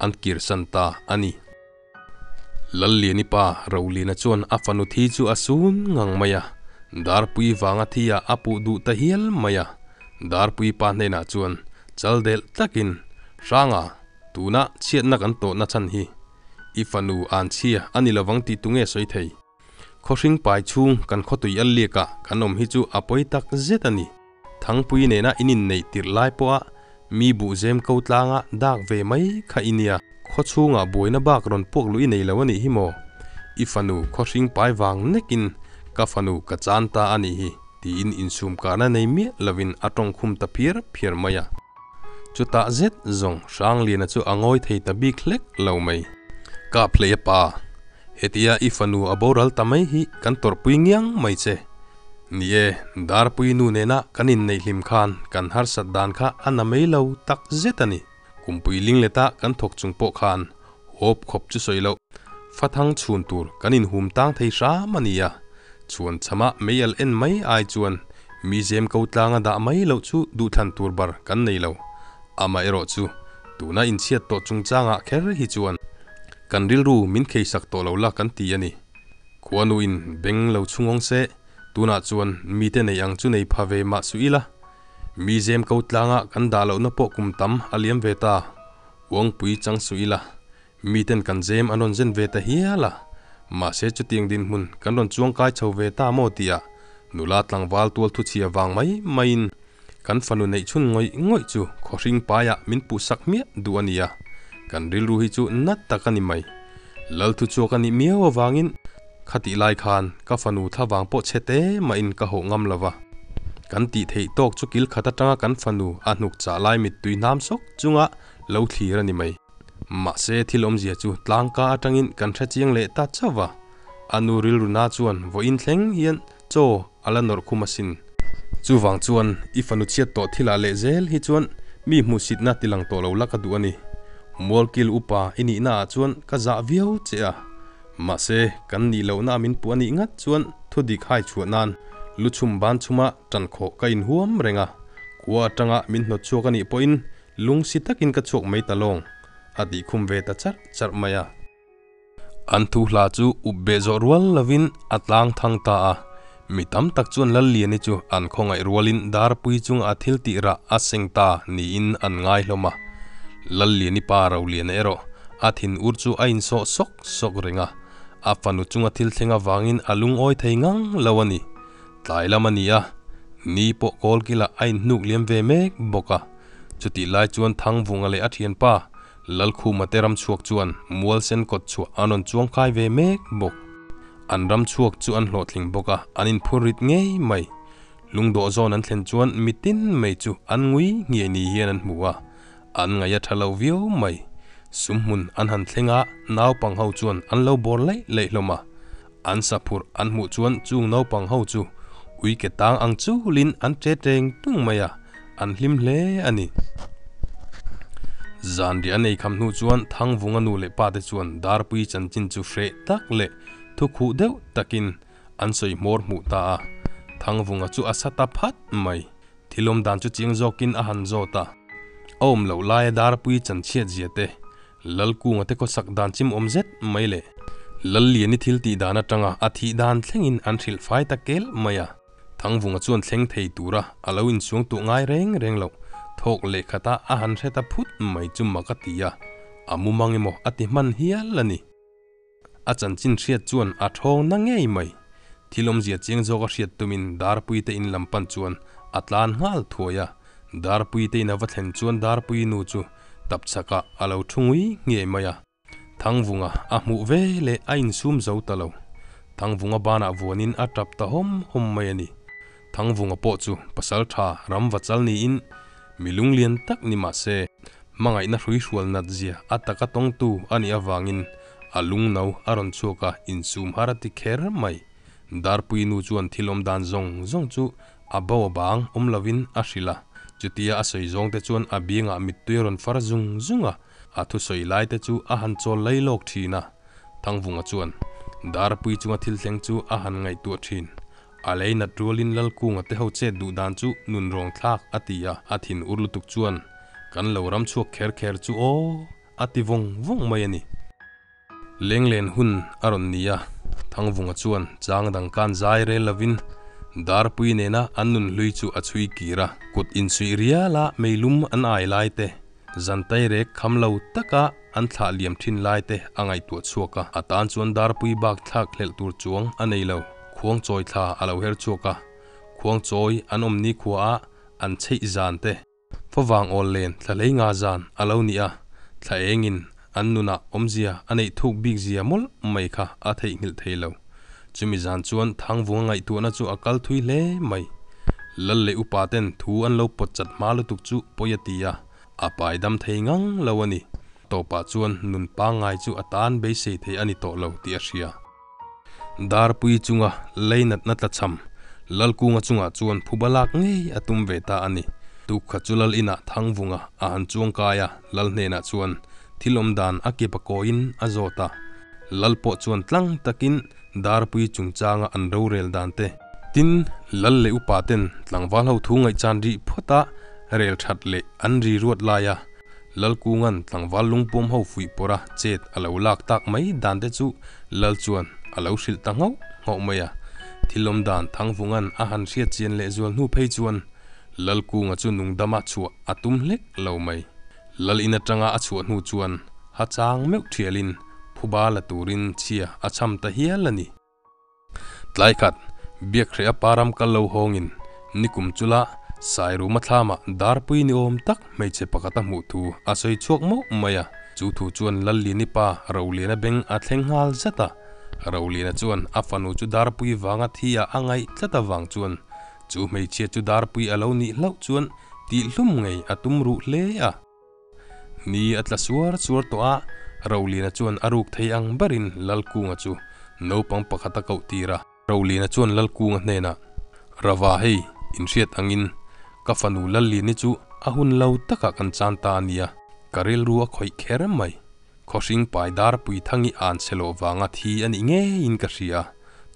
an kirsan ta a ni. Lalliani pa Roliana chuan a fanu thi chu a sun ngang mai a, Darpui vanga thi ah a puh duh ta hial mai a. Darpui pa hnenah chuan chal delh tlakin, Hranga, tuna chhiatna kan tawhna chhan hi i fanu anchhia a ni lovang tih tunge sawi thei? Khawhring pai chhung kan khawtui a liak ah kan awm hi chu a pawi tak zet a ni. Thangpui nena in inneih tirh lai pawha mi buhzem ko tlanga dak ve mai kha i nia. Khaw chhungah buaina bak rawn puak luh i nei lo a nih hi maw? I fanu khawhring pai vang nekin ka fanu ka chan ta a nih hi tiin insum karna nei miah lovin a tawng khum ta phiar phiar mai a. Chutah zet zawng Hrangliana chu a ngawi thei ta bik hlek lo mai. Kap hlei a pa, hetia i fanu a boral ta mai hi kan tawrhpui ngiang mai che. Ni e, Darpui nu nena kan inneih hlim khan kan harsat dan kha a na mai lo tak zet a ni. Kumpui ling leta kan thawk chung pawh khan hawp khawp chu sawi loh. Fathang chhun tur kan inhum tang thei hram a ni a, chhuan chhama meial en mai ai chuan mi zem ko tlanga dah mai loh chu duhthlan tur bar kan nei lo. Amaherawh chu tuna inchhiat tawh chungchangah kher hi chuan kan rilru min kheisak tawh lo la kan ti a ni. Khuanuin beng lo chhungawng se, tunah chuan mite nei ang chu nei pha ve mah suh ila, mi zem ko tlanga kan dah lohna pawh kum tam a liam ve ta, uangpui chang suh ila, miten kan zem an rawn zen ve ta hial a, mahse chutiang dinhmun kan rawn chuang kai chho ve ta maw tih ah nula tlangval tual thuchhia vang mai maiin kan fanu neih chhun ngawih ngawih chu khawhring paiah min puhsak hmiah duh a ni a, kan rilru hi chu nat tak a ni mai. Lal thuchhuak a nih miau avangin khatih lai khan ka fanu thlavang pawh chhe te mahin ka hawh ngam lo va. Kan tih theih tawk chu kil khat atanga kan fanu a hnuk chah lai mittui hnam sawk chunga lo thlir a ni mai. Mahse thil awmzia chu tlangka atangin kan hre chiang leh ta chauh va, a nu rilru na chuan vawiin thleng hian Chaw a la nawrh khum asin. Chuvang chuan i fanu chhiat tawh thilah leh zel hi chuan mi hmuhsitna ti lang tawh lo la ka duh a ni. Mualkil upa i nihna ah chuan ka zah viau che a. Mahse, kan nih lohna a min puh a nih ngat chuan thudik hai chhuah nan lu chhum ban chhuma tan khawh ka inhuam reng a. Khua atanga min hnawt chhuak a nih pawhin lungsi takin ka chhuak mai ta lawng a tih khum ve ta charh charh mai a. An thu hla chu up beh zawh rual lovin a tlang thang ta a, mi tam tak chuan Lalliani chu an khawngaih rualin Darpui chunga a thil tih rah a seng ta niin an ngai hlawm a. Lalliani pa Roliana erawh a thin ur chu a insawh sawk sawk reng a, a fanu chunga thil thleng avangin a lungawi thei ngang lo a ni. Tlai lam a ni a, ni pawh kawlkilah a inhnuk liam ve mek bawk a. Chutih lai chuan Thangvunga leh a thianpa Lalkhuma te ram chhuak chuan mual sen kawt chhuah an rawn chuang kai ve mek bawk. An ram chhuak chu an hlawhtling bawk a, an inphur rit ngei mai. Lungdawh zawn an thlen chuan mitin mai chu an ngui nghiai ni hian an hmu a, an ngaih a tha lo viau mai. Sumhmun an han thleng a, naupang ho chuan an lo bawr laih laih hlawm a. An saphurh an hmuh chuan chung naupang ho chu ui ke tang ang chulin an che teng tung mai a. an hlim hle a ni. Zanriah an ei kham hnu chuan Thangvunga nu leh pa te chuan Darpui chanchin chu hreh tak leh thukhuh deuh takin an sawi hmawr hmuh ta a. Thangvunga chu a sa ta phat mai. Thil awm dan chu chiang zawkin a han zawt a. A awm loh laia Darpui chanchhiat zia te, Lalkunga te khawsak dan chim awm zet mai leh Lalliani thil tih dan atanga a thih dan thlengin an hrilh fai ta kel mai a. Thangvunga chuan thleng thei tura a lo insuang tuah ngai reng reng loh thawk leh khata a han hre ta phut mai chu mak a ti a, a mumang emaw a ti hman hial a ni. A chanchin hriat chuan a thawng na ngei mai. Thil awmzia chiang zawk a hriat tumin Darpui te in lam pan chuan a tlan nghal thuai a. Darpui te in a va thlen chuan Darpui nu chu tapchhakah a lo thu ngui ngei mai a. Thangvunga a hmuh ve leh a insum zo ta lo. Thangvunga banah vuanin a tap ta hawm hawm mai a ni. Thangvunga pawh chu pasal tha ram va chal niin mi lunglian tak ni mah se, hmangaihna hruihrual nat zia a taka tawngtu a nih avangin a lungno a rawn chhuak a, insum har a ti kher mai. Darpui nu chuan thil awm dan zawng zawng chu a bo a bang awm lovin a hrilh a, chutia a sawi zawng te chuan a biangah mittui a rawn far zung zung a. A thusawi lai te chu a han chawl lai lawk thin a, Thangvunga chuan Darpui chunga thil thleng chu a han ngaihtuah thin. A lei nat rualin Lalkunga te ho chet duh dan chu nun rawng thlak a ti a, a thin ur lutuk chuan kan lo ram chhuak kher kher chu aw a ti vawng vawng mai a ni. Lenglen hun a rawn ni a, Thangvunga chuan chang dang kan zai rel lovin Darpui nena an nun hlui chu a chhui kir a, kut insuih rial a meilum an ai lai te, Zantai rek kham lo taka an thlah liam thin lai te a ngaihtuah chhuak a, a tan chuan Darpui bak thlak hlelh tur chuang a nei lo. Khuang chawi thla a lo her chhuak a, khuang chawi an awm ni khua a an chheih zan te, favang awl len thla hlei nga zan a lo ni a, thla engin an nunah awmzia a neih thuk bik zia mawlh mai kha a theihnghilh thei lo. Chumi zan chuan Thangvunga ngaihtuahna chu a kal thui hle mai. Lal leh upa ten thu an lo pawt chat hma lutuk chu pawi a ti a, a pai dam thei ngang lo a ni. Tawpah chuan nun pangngai chu a tan beisei thei a ni tawh lo tih a hria. Darpui chunga lei natna tlachham Lalkunga chungah chuan phuba lak ngei a tum ve ta a ni. Tukha chu Lal inah Thangvunga a han chuang kai a, Lal hnenah chuan thil awm dan a kip a kawiin a zawt a. Lal pawh chuan tlang takin Darpui chungchanga an rorel dan te, tin Lal leh upa ten tlangval ho thu ngaihchan rih phawt a rel that leh an ri ruat lai a, Lalkunga'n tlangval lungpuam ho fuih pawrh a chet a lo lak tak mai dan te chu Lal chuan a lo hrilh ta nghauh nghauh mai a. Thil awm dan Thangvunga'n a han hriat chian leh zual hnu phei chuan Lalkunga chu nungdama chhuah a tum hlek lo mai. Lal in atanga a chhuah hnu chuan ha chang meuh thialin phuba la turin chhia a cham ta hial a ni. Tlai khat, Biakhreh a pa ram kal lo hawngin nikum chula Sairuma thlamah Darpui ni awm tak hmeichhe pakhat a hmuh thu a sawi chhuak mauh mai a. Chu thu chuan Lalliani pa Roliana beng a thleng nghal zat a. Roliana chuan a fanu chu Darpui vanga thi ah a ngaih tlat avang chuan chu hmeichhia chu Darpui a lo nih hlauh chuan tihhlum ngei a tum ruh hle a. Ni a tla suar suar tawh a, Roliana chuan a ruk thei ang berin Lalkunga chu naupang pakhat a koh tir a. Roliana chuan Lalkunga hnenah, Rava hei, inhriat angin ka fanu Lalliani chu a hun lo takah kan chan ta a nia, ka rilru a khawih kher mai. Khawhring pai Darpuithangi an chhe loh vanga thi a nih ngeiin ka hria.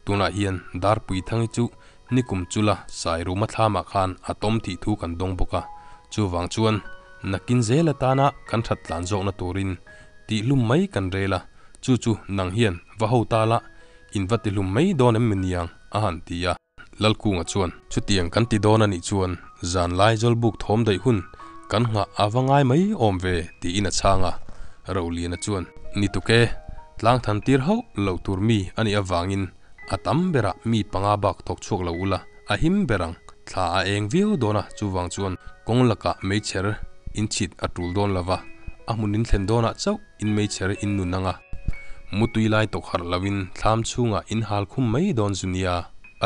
Tunah hian Darpuithangi chu Nikum chula Sairuma thlamah khan a tawm tih thu kan dawng bawk a, chuvang chuan nakin zel atana kan that tlan zawkna turin tihhlum mai kan rel a, chu chu nang hian va ho ta la, in va tihlum mai dawn em mi niang? a han ti a. Lalkunga chuan, Chutiang kan ti dawn a nih chuan zanlai zawlbuk thawm daih hun kan nghah a va ngai mai awm ve, tiin a chhang a. Roliana chuan, Ni tuk e, tlang than tir hauh loh tur mi a nih avangin A tam berah mi panga bak thawk chhuak lo ula, a him ber ang. Thla a eng viau dawn a, chuvang chuan kawng lakah meichher in chhit a tul dawn lova, a hmun in thlen dawnah chauh in meichher in nun ang a. Mutui lai tawk harh loin thlam chhungah in hal khum mai dawn zu nia,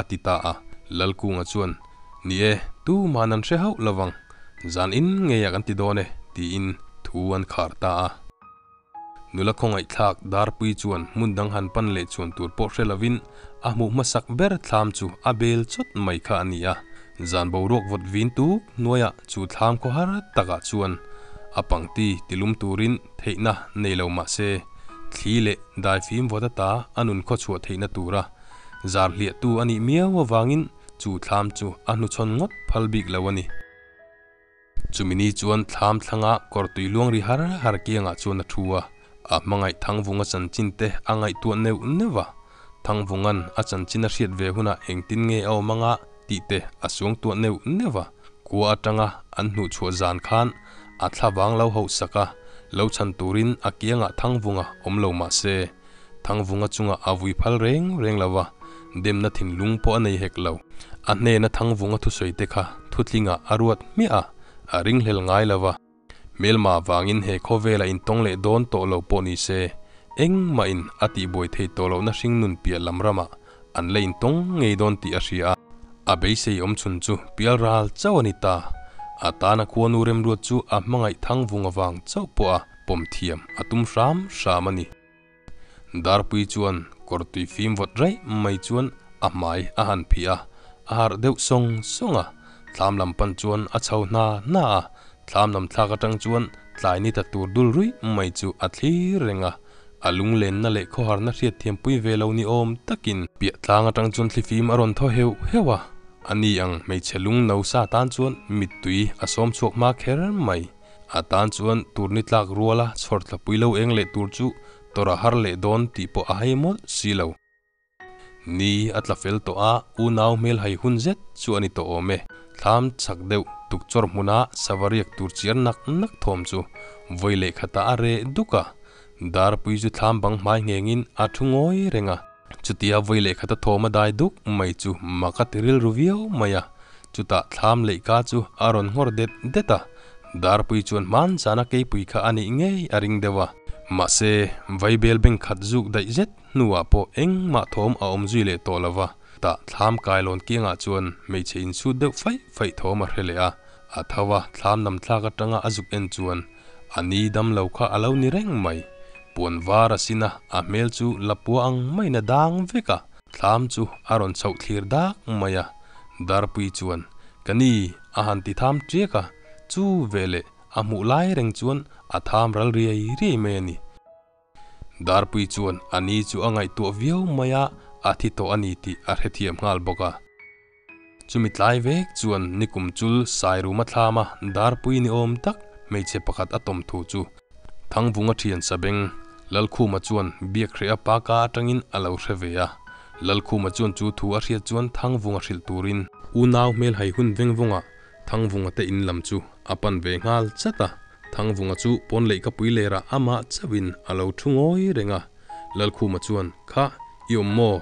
a ti ta a. Lalkunga chuan, Ni e, tuman an hre hauh lovang, zan in ngeiah kan ti dawn e, tiin thu an khar ta a. Nula khawngaihthlak Darpui chuan hmun dang han pan leh chuan tur pawh hre lovin a hmuh hmasak ber thlam chu a bel chawt mai kha a ni a. Zan boruak vawt vin tuk hnuaiah chu thlam khawhar takah chuan a pangti tilum turin theihna nei lo mah se, thli leh daifim vawt ata a nun khawchhuah theihna tura zar hliahtu a nih miau avangin chu thlam chu a hnuchhawn ngawt phal bik lo a ni. Chumi ni chuan thlam thlanga kawr tui luang ri har har kiangah chuan a thu a, a hmangaih Thangvunga chanchin te a ngaihtuah neuh neuh a. Thangvunga'n a chanchin a hriat ve hunah engtin nge a awm anga tih te a suangtuah neuh neuh a. Khua atanga an hnuhchhuah zan khan a thlavang lo hauhsak a, lo chhan turin a kiangah Thangvunga awm lo mah se, Thangvunga chungah a vui phal reng reng lo a, demna thinlung pawh a nei hek lo. A hnena Thangvunga thusawi te kha thutlingah a ruat hmiah a, a ringhlel ngai lo a. Hmelma vangin he khawvela intawng leh dawn tawh lo pawh ni se, engmahin a tihbuai thei tawh lohna hringnun piah lam ramah an la intawng ngei dawn tih a hria a. A beisei awmchhun chu pialral chauh a ni ta. A tana khuanu remruat chu a hmangaih Thangvung avang chauh pawh a pawm thiam a tum hram hram a ni. Darpui chuan kawr tui fim vawt raih mai chuan a hmai a han phih a, a harh deuh sawng sawng a. Thlam lam pan chuan a chho hna hna a, thlam lam thlak atang chuan tlai ni ta tur dul ruih mai chu a thlir reng a. A lunglenna leh khawharna hriatthiampui ve lo ni awm takin piah tlang atang chuan thlifim a rawn thaw heuh heuh a, a ni ang hmeichhe lung no sa tan chuan mittui a sawm chhuak hma kher mai. A tan chuan turni tlak ruala chhawr thlapui lo eng leh tur chu tawrh a har leh dawn tih pawh a hai mawlh si lo. Ni a tla fel tawh a, unau hmel hai hun zet chu a ni tawh awm e. Thlam chak deuh tukchawr hmuna sava riak tur chiar nak nak thawm chu vawi leh khatah a reh duk a. Darpui chu thlam bang hmai nghengin a thu ngawi reng a. Chutia vawi leh khata thawm a dai duk mai chu mak a ti rilru viau mai a. Chutah thlam leihka chu a rawn nghawr det det a, Darpui chuan hman zana keipui kha a nih ngei a ring deuh a. Mahse, vaibel beng khat zuk daih zet hnuah pawh engmah thawm a awm zui leh tawh lo va, tah thlam kailawn kiangah chuan hmeichhe insut deuh faih faih thawm a hre leh a, a tho a, thlam lam thlak atanga a zuk en chuan a ni dam lo kha a lo ni reng mai. Puan var a sin a, a hmel chu lapua ang maiin a dang vek a, thlam chu a rawn chhoh thlir dak mai a. Darpui chuan, Ka ni, a han ti tham ṭiak a, chu veleh a hmuh lai reng chuan a tham ral riai riai mai a ni. Darpui chuan a ni chu a ngaihtuah viau mai a, a thi tawh a ni tih a hrethiam nghal bawk a. Chumi tlai vek chuan nikum chul Sairuma thlama Darpui ni awm tak hmeichhe pakhat a tawm thu chu Thangvunga thian Sabeng Lalkhuma chuan Biakhreh a pa ka atangin a lo hre ve a. Lalkhuma chuan chu thu a hriat chuan Thangvunga hrilh turin unau hmel hai hun veng vawngah Thangvunga te in lam chu a pan ve nghal chat a. Thangvunga chu pawn leihkapui lerah amah chauhin a lo thu ngawi reng a. Lalkhuma chuan, Kha, i awm maw?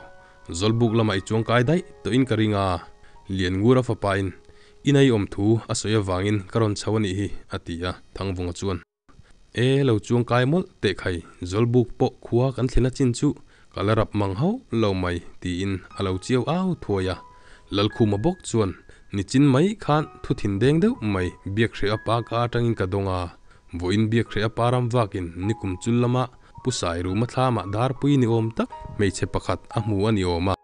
Zawlbuk lamah i chuangkai daih tawhin ka ring a. Lianngura fapain ina i awm thu a sawi avangin ka rawn chho a nih hi, a ti a. Thangvunga chuan. E lo chuangkai mawlh teh khai, Zawlbuk pawh khua kan thlen a chin chu ka la rap mang hauh lo mai, tiin a lo chiau au thuai a. Lalkhuma bawk chuan, Nichin mai khan thu thin deng deuh mai Biakhreh a pa ka atangin ka dawng a, vawiin Biakhreh a pa ram vakin nikum chul lama Pu Sairuma thlamah darpui ni awm tak hmeichhe pakhat a hmu a ni awm a.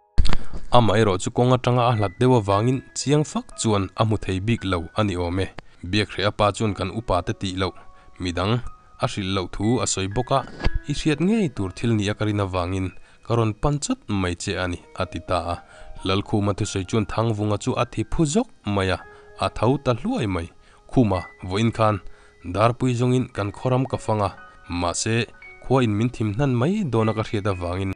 Amaherawh chu kawng atanga a hlat deuh avangin chiang fak chuan a hmu thei bik lo a ni awm e. Biakhreh a pa chuan kan upa te tih loh, midang a hrilh loh thu a sawi bawk a, i hriat ngei tur thil nia ka rin avangin ka rawn pan chawt mai che a ni, a ti ta a. Lalkhuma thusawi chuan Thangvunga chu a thi phu zawk mai a, a tho ta hluai mai. Khuma, vawiin khan Darpui zawngin kan khawram ka fang a, mahse, khua in min thim hnan mai dawna ka hriat avangin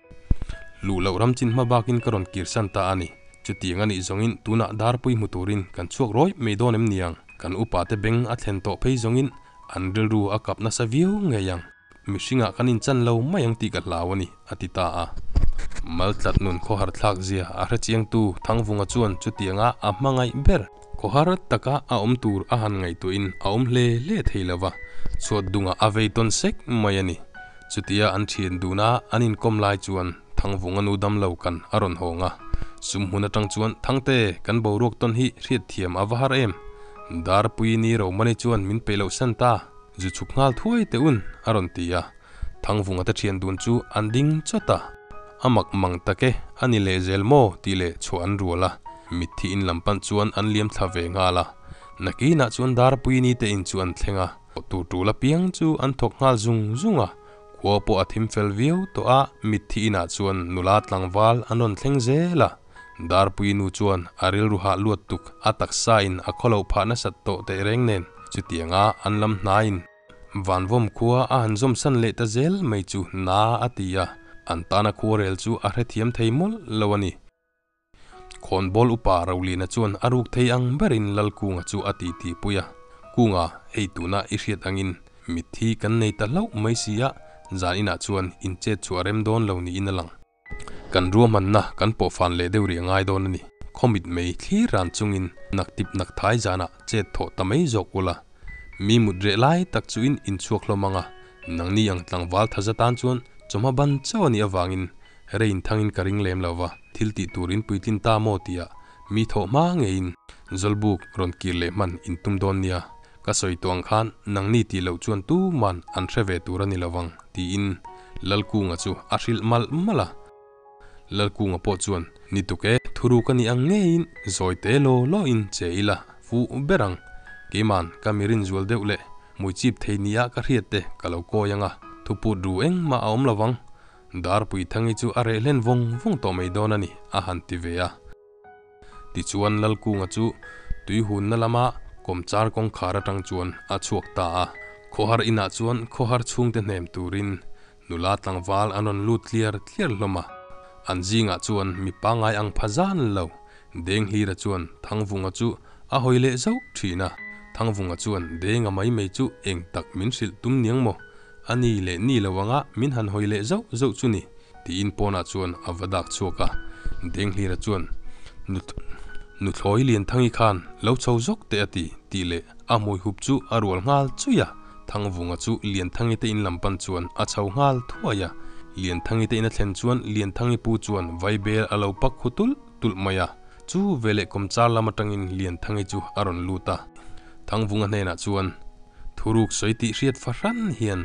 luh loh ram chin hma bakin ka rawn kirsan ta a ni. Chutiang a nih zawngin tunah Darpui hmu turin kan chhuak rawih mai dawn em niang? Kan upate beng a thlen tawh phei zawngin an rilru a kap nasa viau ngei ang. Mihringah kan inchan lo mai ang tih ka hlau a ni, a ti ta a. Maltlat nun khawhar thlak zia a hre chiangtu Thangvunga chuan chutianga a hmangaih ber. Khawhar taka a awm tur a han ngaihtuahin a awm hle hle thei lo va, chhuat dungah a vei tawn sek mai a ni. Chutia an thian duna an inkawm lai chuan Thangvunga nu damlo kan a rawn hawng a. Sumhmun atang chuan Thangte, kan boruak tawn hi hriatthiam a va har em? Darpui ni Romani chuan min peih loh san ta. Zu chhuk nghal thuai teh un, a rawn ti a. Thangvunga te thian dun chu an ding chawt a. A mak mang tak e, a ni leh zel maw tih leh chhuah an rual a. Mitthi in lam pan chuan an liam thla ve nghal a. Nakinah chuan Darpuini te in chu an thleng a, tur tul apiang chu an thawk nghal zung zung a. Khua pawh a thim fel viau tawh a, mitthi inah chuan nula tlangval an rawn thleng zel a. Darpui nu chuan a rilru hah luat tuk a taksa in a khawloh phah nasat tawh teh reng nen chutianga an lam hnaiin Vanvawm khua a han zawm san leh ta zel mai chu na a ti a, an tana khuarel chu a hrethiam thei mawlh lo a ni. Khawnbawl upa Roliana chuan a ruk thei ang berin Lalkunga chu a titi pui a, Kunga, hei tuna i hriat angin mitthi kan nei ta hlauh mai si a, zan inah chuan inchet chhuah rem dawn lo niin a lang. Kan ruahmanna kan pawh fan leh deuh rih a ngai dawn a ni. Khawmit mai thlir ran chungin nak tip nak thai zanah chet thawh ta mai zawk ula. Mi mut reh lai tak chuin inchhuak hlawm ang a, nangni ang tlangval thaza tan chuan chawhma ban chauh a nih avangin rein thangin ka ring lem lo va, thil tih turin puitlin ta maw tia mi thawh hma ngeiin Zawlbuk rawn kir leh hman in tum dawn nia. Ka sawi tawh ang khan nangni tih loh chuan tuman an hre ve tur a ni lovang tiin Lalkunga chu a hrilh malh malh a. Lalkunga pawh chuan ni tuk e, thuruk a nih ang ngeiin zawi te law lawin che ila fuh ber ang. Keiman ka mi rinzual deuh leh hmuichip thei nia ka hriat te ka lo kawi ang a, thuput ru engmah a awm lovang. Darpui Thangi chu a reh hlen vawng vawng tawh mai dawn a ni a han ti ve a. Tichuan Lalkunga chu tuihunna lama kawmchar kawngkhar atang chuan a chhuak ta a. Khawhar inah chuan khawhar chhungte hnem turin nula tlangval an rawn lut tliar tliar hlawm a. An zingah chuan mi pangngai ang pha zan lo. Denghlira chuan Thangvunga chu a hawi leh zauh thin a. Thangvunga chuan Denga mai mai chu eng tak min hrilh tum niang maw? A ni leh ni lo anga min han hawi leh zauh zauh chu ni, tiin pawnah chuan a va dak chhuak a. Denghlira chuan, Nuthlawi Lianthangi khan lo chho zawk teh a ti, tih leh a hmui hup chu a rual nghal chuih a. Thangvunga chu Lianthangi te in lam pan chuan a chho nghal thuai a. Lianthangi te in a thlen chuan Lianthangi pu chuan vaibel a lo pak khu tulh tulh mai a. Chu veleh kawmchar lam atangin Lianthangi chu a rawn lut a. Thangvunga hnenah chuan, Thuruk sawi tih hriat fahran hian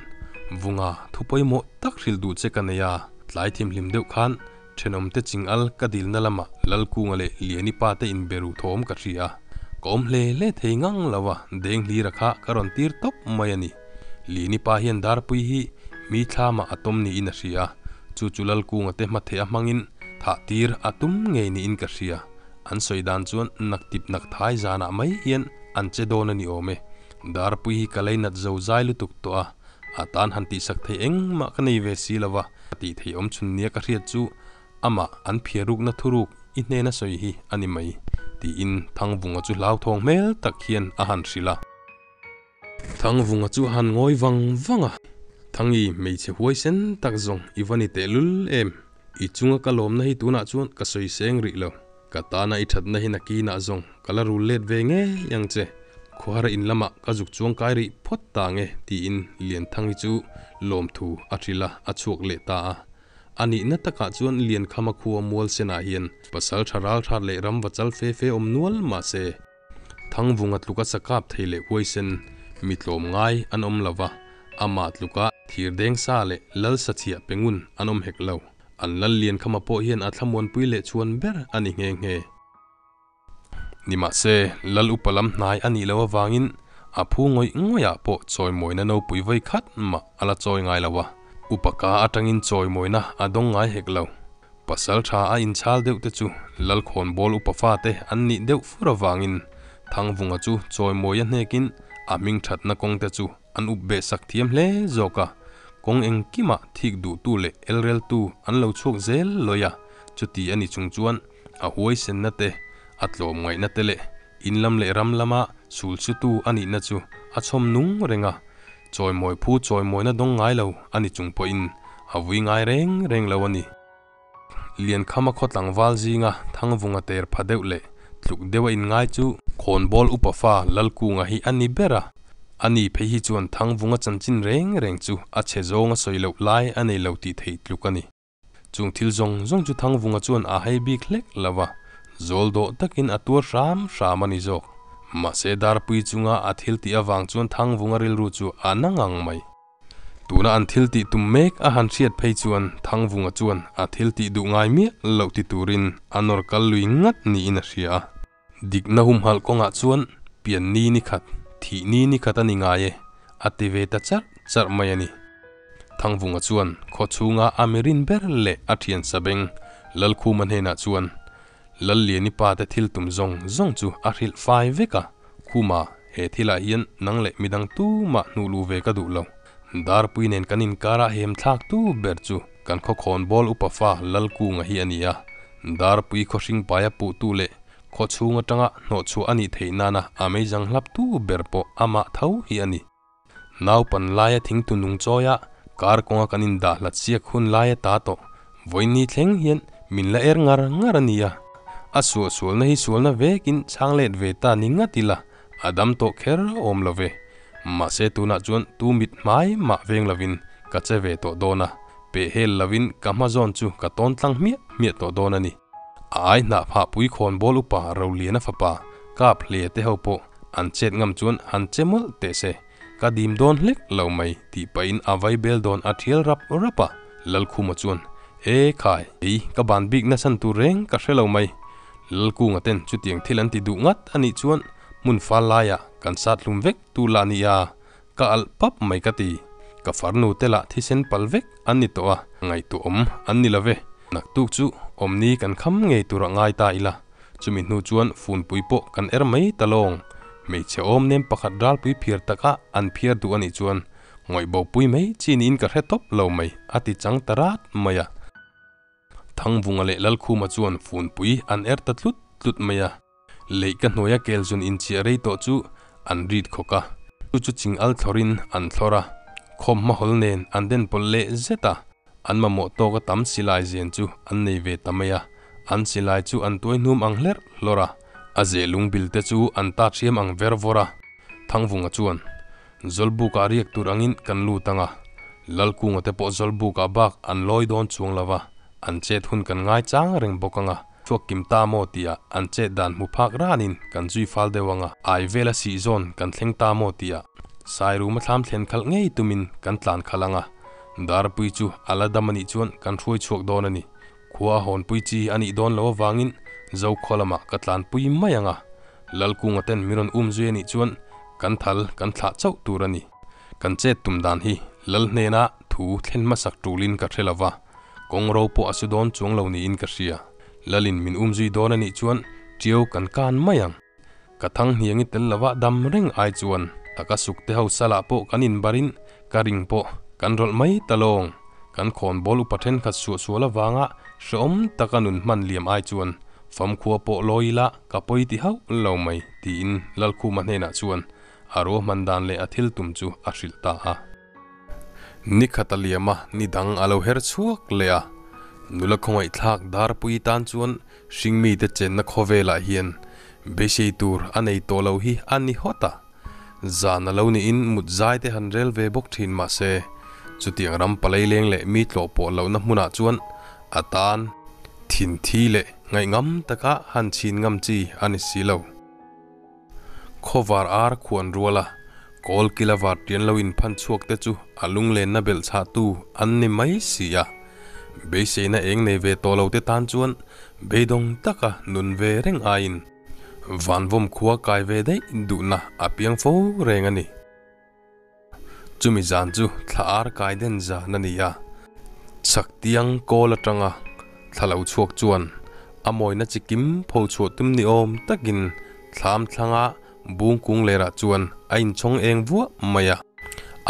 Vunga thu pawimawh tak hrilh duh che ka nei a, tlai thimhlim deuh khan thenawmte ching al ka dilna lamah Lalkunga leh Liani pa te inberu thawm ka hria a, ka awm hle hle thei ngang lo a, Denghlira kha ka rawn tir tawp mai a ni. Liani pa hian Darpui hi mi thlamah a tawm niin a hria a, chu chu Lalkunga te hmatheh a hmangin thah tir a tum ngei niin ka hria. An sawi dan chuan naktip nakthai zanah mai hian an che dawn a ni awm e. Darpui hi ka lei nat zo zai lutuk tawh a, a tan han tihsak thei engmah ka nei ve si lo va, ka tih thei awm chhun nia ka hriat chu amah an phiarukna thuruk i hnena sawi hi a ni mai, tiin Thangvunga chu hlauthawng hmel tak hian a han hrilh a. Thangvunga chu a han ngawi vang vang a, Thangi hmeichhe huaisen tak zawng i va ni tehlul em? I chunga ka lawmna hi tunah chuan ka sawi seng rih lo. Ka tana i thatna hi nakinah zawng ka la rul let ve ngei ang che. Khuahar in lamah ka zuk chuang kai rih phawt ta nge tiin Lianthangi chu lawmthu a hrilh a, a chhuak leh ta a. A nihna takah chuan Liankhama khua mual senah hian pasal tha ral hrat leh ram va chal fe fe awm nual mah se, Thangvunga tluka sakap thei leh huaisen mi tlawm ngai an awm lo va, amah tluka thir deng sa leh lal sachhiah pe ngun an awm hek lo. An lal Liankhama pawh hian a thlamuanpui leh chhuan ber a ni nghe nghe. Nimahse, lal upa lam hnai a nih loh avangin a phu ngawih ngawihah pawh chawimawina nopui vawi khat mah a la chawi ngai lo a, upa ka atangin chawimawina a dawng ngai hek lo. Pasal tha a inchhal deuh te chu Lalkhawnbawl upa fate an nih deuh fur avangin Thangvunga chu chawimawi a hnekin a hming thatna kawng te chu an up beh sak thiam hle zawk a, kawng engkimah thik duhtu leh elreltu an lo chhuak zel lawi a, chuti a ni chung chuan a huaisenna te, a tlawmngaihna te leh in lam leh ram lama sulsutu a nihna chu a chhawm nung reng a, Chawimawi phu chawimawina dawng ngai lo a ni chung pawhin a vui ngai reng reng lo a ni. Liankhama khaw tlangval zinga Thangvunga ter pha deuh leh tluk deuh a inngai chu Khawnbawl upa fa Lalkunga hi a ni ber a, a ni phei hi chuan Thangvunga chanchin reng reng chu a chhe zawng a sawi loh lai a nei lo tih theih tluk a ni. Chung thil zawng zawng chu Thangvunga chuan a hai bik hlek lo va, zawl dawh takin a tuar hram hram a ni zawk. Mahse Darpui chunga a thil tih avang chuan Thangvunga rilru chu a na ngang mai. Tuna an thil tih tum mek a han hriat phei chuan Thangvunga chuan a thil tih duh ngai miah loh ti turin a nawr kal lui ngat niin a hria a. Dikna humhalh kawngah chuan pian ni ni khat, thih ni ni khat a ni ngai e, a ti ve ta charh charh mai a ni. Thangvunga chuan khaw chhunga a mirin ber leh a thian sabeng Lalkhuma hnenah chuan Lalliani pa te thil tum zawng zawng chu a hrilh fai vek a, Khuma, he thilah hian nang leh midang tumah hnuh luh ve ka duh lo. Darpui nen kan inkara hem thlak tu ber chu kan khawkhawn bawl upa fa Lalkunga hi a ni a, Darpui khawhring paia puhtu leh khaw chhung atanga hnawhchhuah a nih theih nana a meizang hlap tu ber pawh amah tho hi a ni. Naupan laia thingtu nung chawia kar kawnga kan indah hlat siak hun laia ta tawh vawiin thleng hian min la er ngar ngar a nia. A suahsualna hi sualna vekin chhang let ve ta ni ngat ila a dam tawh kher awm lo ve. Mahse tunah chuan tu mit hmai mah veng lovin ka che ve tawh dawn a, peh hel lovin ka hma zawn chu ka tawn tlang hmiah hmiah tawh dawn a ni. A ai hnah phah pui khawn bawl upa Roliana fapa Kap hle te ho pawh an chet ngam chuan han che mawlh teh se, ka dim dawn hlek lo mai tih pahin a vai bel dawn a thial rap rap a. Lalkhuma chuan, E khai, ei ka ban bik nasan tur reng ka hre lo mai. Lalkunga ten chutiang thil an ti duh ngat a nih chuan hmun fal laiah kan sat hlum vek tur lah ni a, ka alh pap mai ka ti. Ka farnu te lah thisen pal vek an ni tawh a, ngaihtuahawm an ni lo ve. Naktuk chu awmni kan kham ngei tur a ngai ta ila. Chumi hnu chuan funpui pawh kan er mai ta lawng. Hmeichhe awm nem pakhat ralpui phiar taka an phiar duh a nih chuan ngawih bopui mai chi niin ka hre tawp lo mai, a ti chang ta rat mai a. Thangvunga leh Lalkhuma chuan funpui an er ta tlut tlut mai a. Leih ka hnuaia kelzun inchiah rei tawh chu an rit khawk a. Chu chu ching al thlawrin an thlawr a, khawm hmahawl nen an den pawlh leh zet a. An mamawh tawka tam silai zen chu an nei ve ta mai a, an silai chu an tuai hnum ang hlerh hlawrh a, a zeh lungbil te chu an ta thiam ang ver vawr a. Thangvunga chuan, Zawlbukah riak tur angin kan lut ang a, Lalkunga te pawh Zawlbukah bak an lawi dawn chuang lo va, an chet hun kan ngai chang reng bawk ang a, chhuak kim ta maw tia an chet dan hmu phak ranin kan zui fal deuh ang a, ai vela sih zawn kan thleng ta maw tia Sairuma thlam thlen khalh ngei tumin kan tlan khalh ang a, Darpui chu a la dam a nih chuan kan hruai chhuak dawn a ni. Khua a hawnpui chi a nih dawn lo avangin Zokhaw lamah ka tlanpui mai ang a, Lalkunga ten min rawn um zui a nih chuan kan thal kan thlah chauh tur a ni. Kan chet tum dan hi Lal hnena thu thlen hmasak tulin ka hre lo va, kawng ro pawh a su dawn chuang lo niin ka hria. Lalin min um zui dawn a nih chuan ṭiau kan kan mai ang. Ka thang hniang i tel lova dam reng ai chuan taka suk te ho salah pawh kan inbarin ka ring pawh kan rawlh mai ta lawng. Kan khawnbawl upa thenkhat suahsual avanga hreawm taka nun hman liam ai chuan famkhua pawh lawi ila ka pawi ti hauh lo mai tiin Lalkhuma hnenah chuan a ruahman dan leh a thil tum chu a hrilh ta a. Ni khat a liam a, ni dang a lo her chhuak leh a. Nula khawngaihthlak Darpui tan chuan hringmite chenna khawvelah hian beisei tur a nei tawh lo hi a ni hawt a. Zan a lo niin mut zai te han rel ve bawk thin mah se, chutiang ram palei leng leh mi tlawh pawh lohna hmunah chuan a tan thin thi leh ngaihngam taka han chhin ngam chi a ni si lo. Khawvar ar khuan rual a, kawl kila var tian lo inphan chhuak te chu a lunglenna belh chhahtu an ni mai si a. Beiseina eng nei ve tawh lo te tan chuan beidawng taka nun ve reng aiin vanvawm khua kai ve daih duhna a piang fo reng a ni. Chumi zan chu thla ar kai den zan a ni a, chhak tiang kawl atanga thla lo chhuak chuan a mawina chi kim pho chhuah tum ni awm takin thlam thlanga bung kung lerah chuan a inchhawng eng vuah mai a.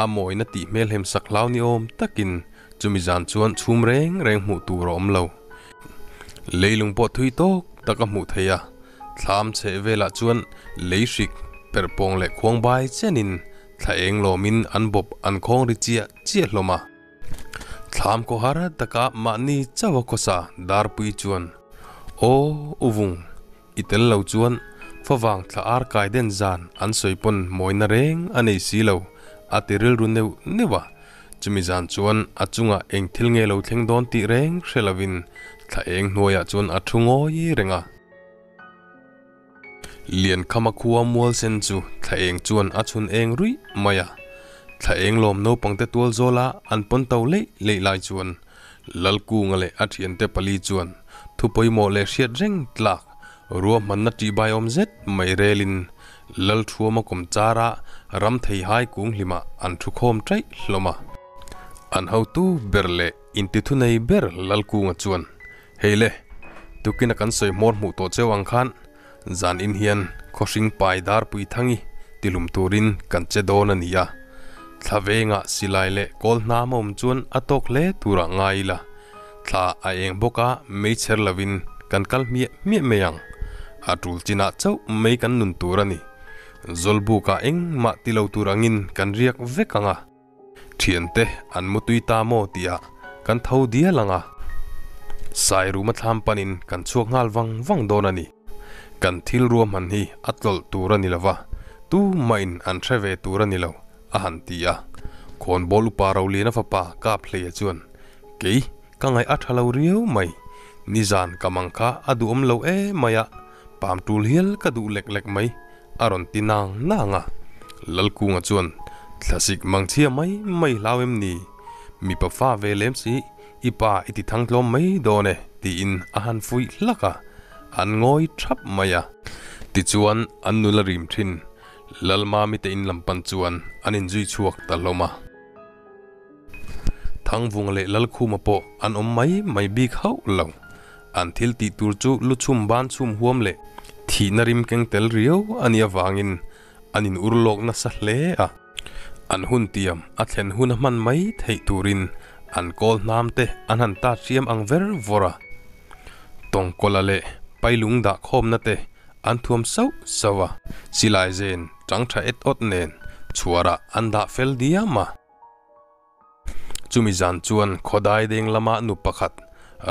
A mawina tih hmelhem sak hlau ni awm takin chumi zan chuan chhum reng reng hmuh tur a awm lo. Leilung pawh thui tawk tak a hmuh theih a, Thlam chheh velah chuan lei hrik, perhpawng leh khuangbai chenin thla eng lawmin an bawp an khawng ri chiah chiah hlawm a. Thlam khawhar taka mahni chauh a khawsa Darpui chuan, Aw u vung, i tel lo chuan favang thla ar kai den zan an sawi pawn mawina reng a nei si lo, a ti rilru neuh neuh a. Chumi zan chuan a chungah eng thil nge lo thleng dawn tih reng hre lovin thla eng hnuaiah chuan a thu ngawi reng a. Liankhama khua mual sen chu thla eng chuan a chhun eng ruih mai a. Thla eng lawm naupangte tual zawla an pawn to leih leih lai chuan Lalkunga leh a thiante pali chuan thu pawimawh leh hriat reng tlak ruahmanna tihbaiawm zet mai relin Lalthuama kawmchara ram theihai kung hlimah an thukhawm taih hlawm a. An hotu ber leh intithunei ber Lalkunga chuan, Hei le, tukina kan sawi hmawr hmuh tawh cheu ang khan zan in hian khawhring pai darpui thangi tilum turin kan che dawn a ni a. Thla vengah silai leh kawl hnam a awm chuan a tawk hle turah ngai ila, thla a eng bawk a meichher lovin kan kal hmiah hmiah mai ang. A tul chinah chauh mai kan nun tur a ni. Zawlbukah engmah ti lo tur angin kan riak vek ang a. Thiante an mutui ta maw tihah kan tho dial ang a, Sairuma thlam panin kan chhuak nghal vang vang dawn a ni. Kan thil ruahman hi a tlawlh tur a ni lo va, tumahin an hre ve tur a ni lo, a han ti a. Khawnbawl upa Roliana fapa Kaphleia chuan, Kei, ka ngaih a tha lo riau mai. Nizan ka mang kha a duhawm lo em mai a, pam tul hial ka duh lek lek mai. A rawn ti nang nang a. Lalkunga chuan, Thlasik mangchhia mai mai hlau em ni? Mipa fa ve lem si, i pa i ti thang tlawm mai dawn e, tiin a han fuih hlak a. An ngawi thap mai a. Tichuan an nula rim thin Lalmami te in lam pan chuan an inzui chhuak ta hlawm a. Thangvunga leh Lalkhuma pawh an awm mai mai bik hauh lo. An thil tih tur chu lu chhum ban chhum huam leh thihna rim keng tel riau a nih avangin an in ur lawk nasa hle a. An hun tiam a thlen hun a hman mai theih turin an kawl hnam te an han tat hriam ang ver vawr a. Tawngkawla leh pailung dah khawmna te an thuam sauh sauh a. Silai zen tang tha et awt nen chhuarah an dah fel diam a. Chumi zan chuan khawdai deng lama nu pakhat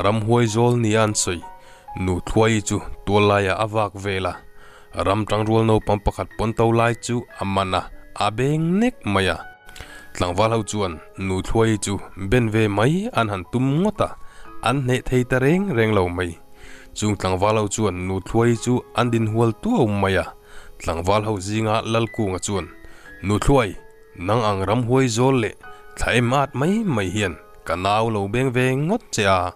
ramhuai zawl nia an sawi nu Thluaii chu tual laiah a vak vel a. Ram tangrual naupang pakhat pawn to lai chu a man a, a beng nek mai a. Tlangval ho chuan nu Thluaii chu ben ve mai an han tum ngawt a, an hneh thei ta reng reng lo mai. Chung tlangval ho chuan nu Thluaii chu an dinhual tuau mai a. Tlangval ho zinga Lalkunga chuan, Nu Thluai! Nang ang ramhuai zawl leh thla em at mai mai hian ka nau lo beng ve ngawt che a.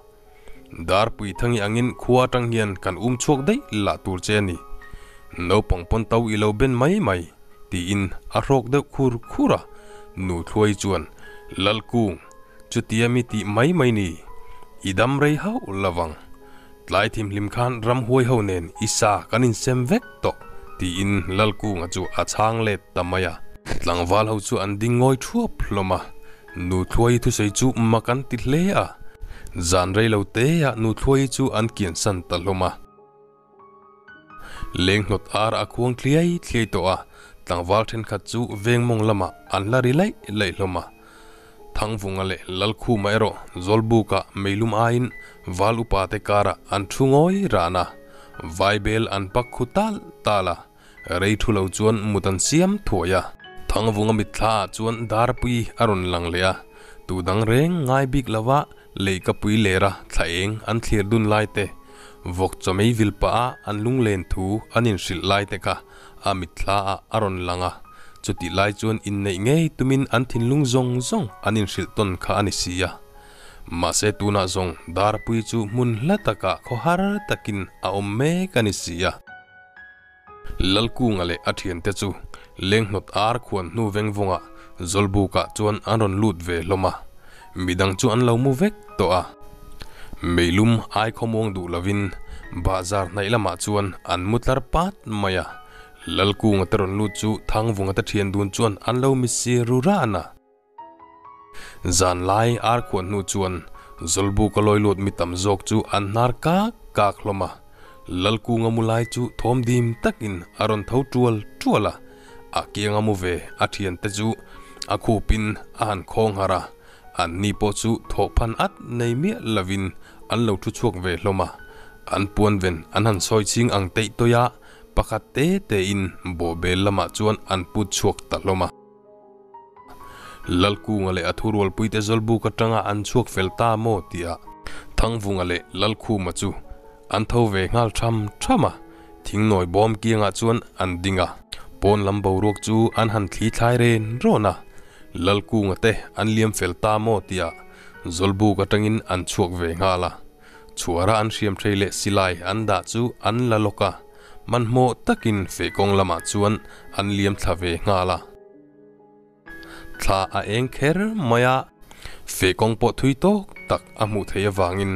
Darpui thangi angin khua atang hian kan um chhuak daih lah tur che a ni. Naupang pawn to i lo ben mai mai, tiin a hrawk deuh khur khur a. Nu Thluai chuan, Lalkung, chutia mi tih mai mai ni, i dam rei hauh lovang. Tlai thimhlim khan ramhuai ho nen i sa kan insem vek tawh, tiin Lalkunga chu a chhang let ta mai a. Tlangval ho chu an ding ngawi thuap hlawm a, Nu Thluaii thusawi chu mak an ti hle a. Zan rei lo teah Nu Thluaii chu an kiansan ta hlawm a. Lenghnawt ar a khuang thliai thliai tawh a, tlangval thenkhat chu veng mawng lamah an la ri laih laih hlawm a. Thangvunga leh Lalkhuma erawh Zawlbuka meilum aiin val upa te karah an thu ngawi ran a, vaibel an pak khu tal tal a, rei thu lo chuan mut an siam thuai a. Thangvunga mitthla ah chuan Darpui a rawn lang leh a, tu dang reng ngai bik lova leihkapui lera thla eng an thlir dun lai te, vawk chawmei vil pah a an lunglen thu an inhrilh lai te kha a mitthla ah a rawn lang a. Chutih lai chuan inneih ngei tumin an thinlung zawng zawng an inhrilh tawn kha a ni si a. Mahse tunah zawng Darpui chu hmun hla takah khawhar takin a awm mek a ni si a. Lalkunga leh a thiante chu Lenghnawt ar khuan hnu veng vawngah Zawlbukah chuan an rawn lut ve hlawm a. Midang chu an lo mu vek tawh a. Meilum ai khawmuang duh lovin bahzar hnaih lamah chuan an mu tlar pat mai a. Lalkunga te rawn lut chu Thangvunga te thian dun chuan an lo mi sir ru ran a. Zan lai ar khuan hnu chuan Zawlbuka lawi lut mi tam zawk chu an hnar kak kak hlawm a. Lalkunga mu lai chu thawm dim takin a rawn tho tual tual a. A kianga mu ve a thiante chu a khupin a han khawng harh a. An ni pawh chu thawhphan at nei miah lovin an lo thu chhuak ve hlawm a. An puanven an han sawi ching ang teih tawih a. Pakhat te te in bawhbel lamah chuan an put chhuak ta hlawm a. Lalkunga leh a thurualpuite Zawlbuk atanga an chhuak fel ta maw tihah Thangvunga leh Lalkhuma chu an tho ve nghal tham tham a, thingnawi bawm kiangah chuan an ding a. Pawn lam boruak chu an han thli thlai ren rawn a. Lalkunga te an liam fel ta maw tia Zawlbuk atangin an chhuak ve nghal a. Chhuara an hriam thei leh silai an dah chu an la lawk a, hmanhmawh takin fehkawng lamah chuan an liam thla ve nghal a. Thla a eng kher mai a, fehkawng pawh thui tawk tak a hmuh theih avangin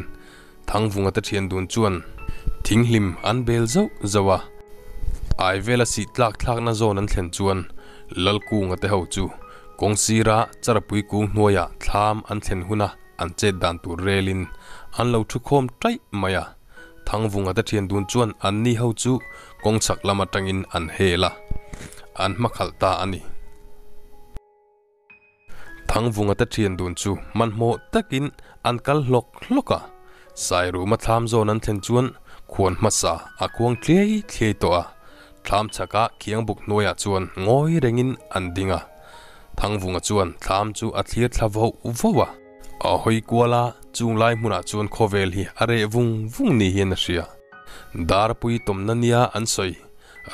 Thangvunga te thian dun chuan thinghlim an bel zauh zauh a. Aivela sih tlak thlakna zawn an thlen chuan Lalkunga te ho chu kawng sira Charapui kung hnuaiah thlam an thlen huna an chet dan tur relin an lo thu khawm taih mai a. Thangvunga te thian dun chuan anni ho chu kawng chhak lam atangin an hel a, an hmakhalh ta a ni. Thangvunga te thian dun chu hmanhmawh takin an kal hlawk hlawk a, Sairuma thlam zawn an thlen chuan khuan hmasa a khuang thliai thliai tawh a, thlam chhaka khiangbuk hnuaiah chuan ngawi rengin an ding a. Thangvunga chuan thlam chu a thlir thla voh voh a. A hawi kual a, chung lai hmunah chuan khawvel hi a reh vung vung ni hian a hria. Darpui tawmna nia an sawi,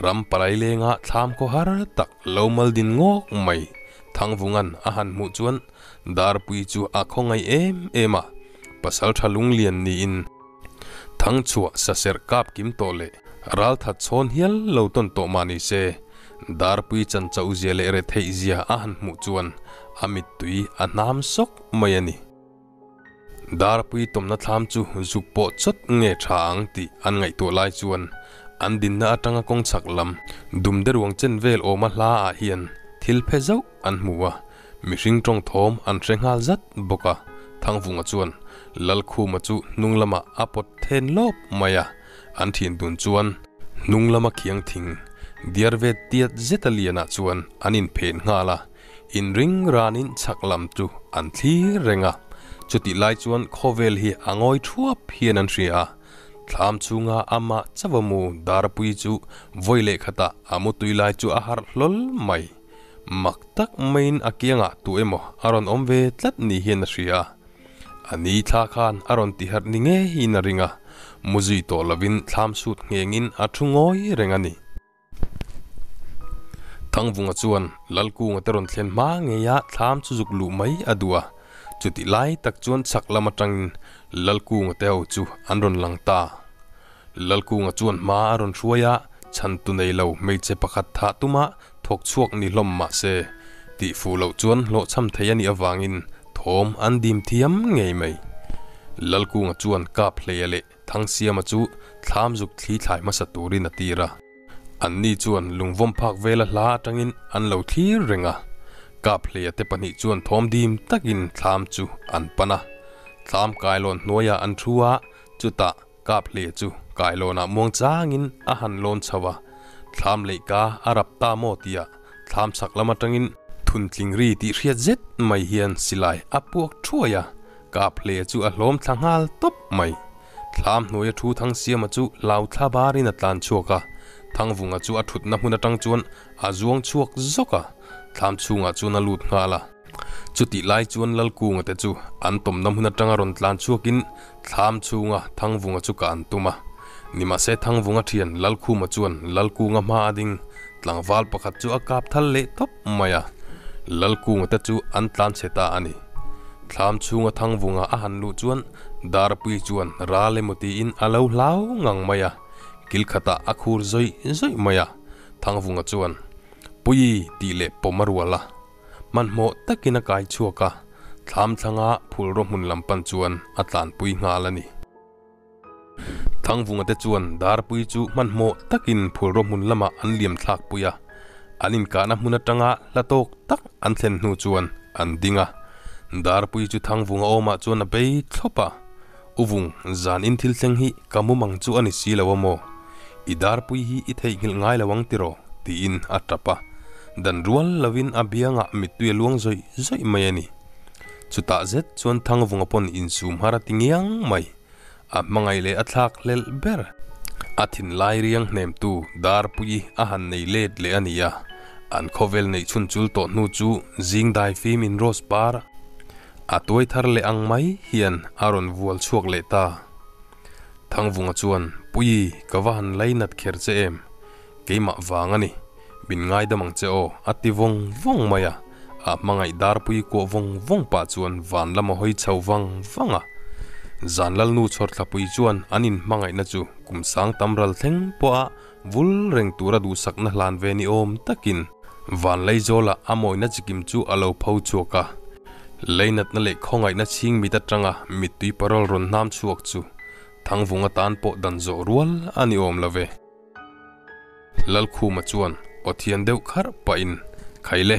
ram palai lenga thlam khaw har tak lo mal din ngawk mai Thangvungan a han hmuh chuan Darpui chu a khawngaih em em a, pasal tha lunglian niin Thangchhuah saserh kap kim tawh leh ralthat chhawn hial lo tawn tawh mah ni se, Darpui chan chauh zia leh retheih zia a han hmuh chuan a mittui a hnam sawk mai a ni. Darpui tawmna thlam chu zuk pawh chawt nge tha ang tih an ngaihtuah lai chuan an dinna atanga kawng chhak lam dumde ruang chen vel awma hla ah hian thil phe zauh an hmu a, mihring tawng thawm an hre nghal zat bawk a. Thangvunga chuan Lalkhuma chu hnung lamah a pawt then lawp mai a, an thian dun chuan hnung lama khiang thing diar ve tiat zeta lianah chuan an inphen nghal a. Inring ranin chhak lam chu an thlir reng a, chutih lai chuan khawvel hi a ngawi thuap hian an hria a, thlam chhunga amah chauh a mu Darpui chu vawi leh khatah a mutui lai chu a harh hlawl mai. Mak tak maiin a kiangah tu emaw a rawn awm ve tlat ni hian a hria a, a ni thla khan a rawn ti harh ni ngeiin a ring a, mu zui tawh lovin thlam sut nghengin a thu ngawi reng a ni. Thangvunga chuan Lalkunga te rawn thlen hma ngeia thlam chu zuk luh mai a duh a, chutih lai tak chuan chhak lam atangin Lalkunga te ho chu an rawn lang ta. Lalkunga chuan hma a rawn hruai a, chhantu nei lo hmeichhe pakhat thah tuma thawk chhuak ni hlawm mah se, tih fuh loh chuan hlawhchham thei a nih avangin thawm an dim thiam ngei mai. Lalkunga chuan kap hleia leh Thangsiama chu thlam zuk thli thlai hmasa turin a tir a. Anni chuan lungvawm phak vela hla atangin an lo thlir reng a. Kaphleia te pahnih chuan thawm dim takin thlam chu an pan a. Thlam kailawn hnuaiah an thu a, chutah Kaphleia chu kailawnah muang changin a han lawn chho a. Thlam leihka a rap ta maw tia thlam chhak lam atangin thuntling ri tih hriat zet mai hian silai a puak thuai a. Kaphleia chu a hlawm thla nghal tawp mai. Thlam hnuaia thu Thangsiama chu hlau thla barin a tlan chhuak a, Thangvunga chu a thutna hmun atang chuan a zuang chhuak zawk a, thlam chhungah chuan a lut nghal a. Chutih lai chuan Lalkunga te chu an tawmna hmun atanga rawn tlan chhuakin thlam chhunga Thangvunga chu ka an tum a. Nimahse Thangvunga thian Lalkhuma chuan Lalkunga hma a ding tlangval pakhat chu a kap thal leh tawp mai a, Lalkunga te chu an tlan chhe ta a ni. Thlam chhunga Thangvunga a han luh chuan Darpui chuan ral emaw tiin a lo hlau ngang mai a, kil khatah a khur zawih zawih mai a, Thangvunga chuan, Pui tih leh pawm a rual a, hmanhmawh takin a kai chhuak a, thlam thlanga phulraw hmun lam pan chuan a tlanpui nghal a ni. Thangvunga te chuan Darpui chu hmanhmawh takin phulraw hmun lamah an liam thlak pui a, an inkahna hmun atanga hla tawk tak an thlen hnu chuan an ding a. Darpui chu Thangvunga awmah chuan a bei thlawp a, Uvung, zan in thil thleng hi ka mumang chu a ni si lo a maw? I Darpui hi i theihnghilh ngai lo ang tiraw? tiin a tap a. Dan rual lovin a biangah mittui a luang zawih zawih mai a ni. Chutah zet chuan Thangvunga pawn insum har a ti ngiang mai. A hmangaih leh a thlak hlelh ber. A thinlai riang hnemtu Darpuii a han nei let leh a ni a, an khawvel neih chhun chul tawh hnu chu zing dai fim in rose par a tuai thar leh ang mai hian a rawn vual chhuak leh ta. Thangvunga chuan, Puii, ka va han lainat kher che em? Keimah vang a ni. Min ngaidam ang che aw, a ti vawng vawng mai a. A hmangaih darpui kuah vawng vawng pah chuan van lam a hawi chho vang vang a. Zan Lalnu chhawrthlapui chuan an inhmangaihna chu kum sang tam ral thleng pawha vul reng tura duhsakna hlan ve ni awm takin van Leizawlah a mawina chikim chu a lo pho chhuak a. Leinatna leh khawngaihna chhing mit atanga mittui parawl rawn hnam chhuak chu Thangvunga tan pawh dan zawh rual a ni awm lo ve. Lalkhuma chuan aw thian deuh kharh pahin, Khaile,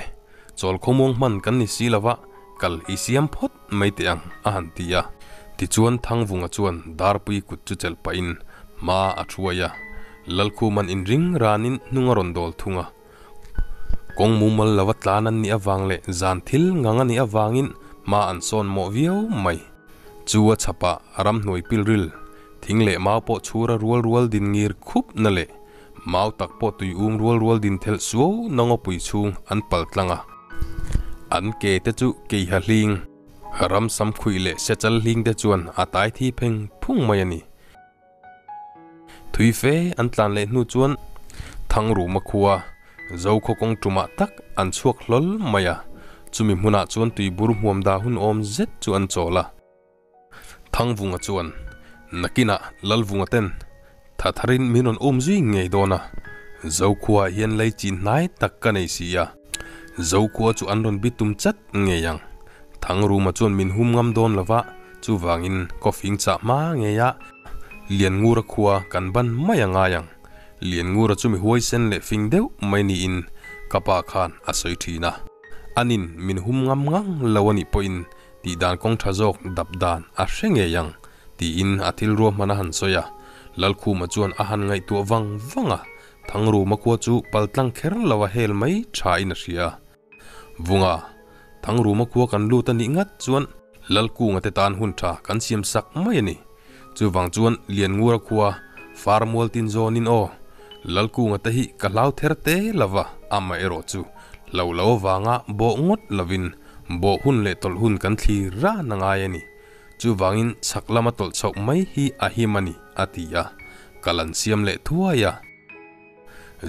chawl khawmuang hman kan ni si lova, kal i siam phawt mai teh ang, a han ti a. Tichuan Thangvunga chuan Darpui kut chu chelh pahin hma a thuai a, Lalkhuma'n inring ranin hnung a rawn dawl thung a. Kawng mumal lova tlan an nih avang leh zan thil ngang a nih avangin hma an sawn mawh viau mai. Chu a chhapah ramhnuai pilril, thing leh mau pawh chhura rual rual din ngir khup na leh mau tak pawh tui um rual rual din thelh suau na ngawpui chhung an pal tlang a. An ke te chu keiha hling, ram sam khuih leh sechal hling te chuan a tai thi pheng phung mai a ni. Thui fe an tlan leh hnu chuan Thangruma khua Zokhaw kawng tumah tak an chhuak hlawl mai a, chumi hmunah chuan tuibur hmuam dah hun awm zet chu an chawl a. Thangvunga chuan, Nakinah Lalvunga ten tha tharin min rawn um zui ngei dawn a, Zokhuaah hian lei chin hnai tak ka nei si a, Zokhua chu an rawn bitum chat ngei ang. Thangruma chuan min hum ngam dawn lova, chuvangin kawfing chah hma ngei a, Lianngura khua kan ban mai a ngai ang. Lianngura chu mi huaisen leh fing deuh mai niin ka pa khan a sawi thin a. Anin min hum ngam ngang lo a nih pawhin tihdan kawng tha zawk dap dan a hre ngei ang tiin a thil ruahman a han sawi a. Lalkhuma chuan a han ngaihtuah vang vang a, Thangruma khua chu paltlang kher lo a hel mai tha in a hria. Vunga, Thangruma khua kan lut a nih ngat chuan Lalkunga te tan hun tha kan siam sak mai a ni. Chuvang chuan Lianngura khua far mual tin zawnin aw, Lalkunga te hi ka hlau ther te lova amaherawh chu hlo lo avanga bawh ngawt lovin bawh hun leh tawlh hun kan thlir ran a ngai a ni. Chuvangin chhak lama tawlh chhoh mai hi a him a ni, a ti a, kal an siam leh thuai a.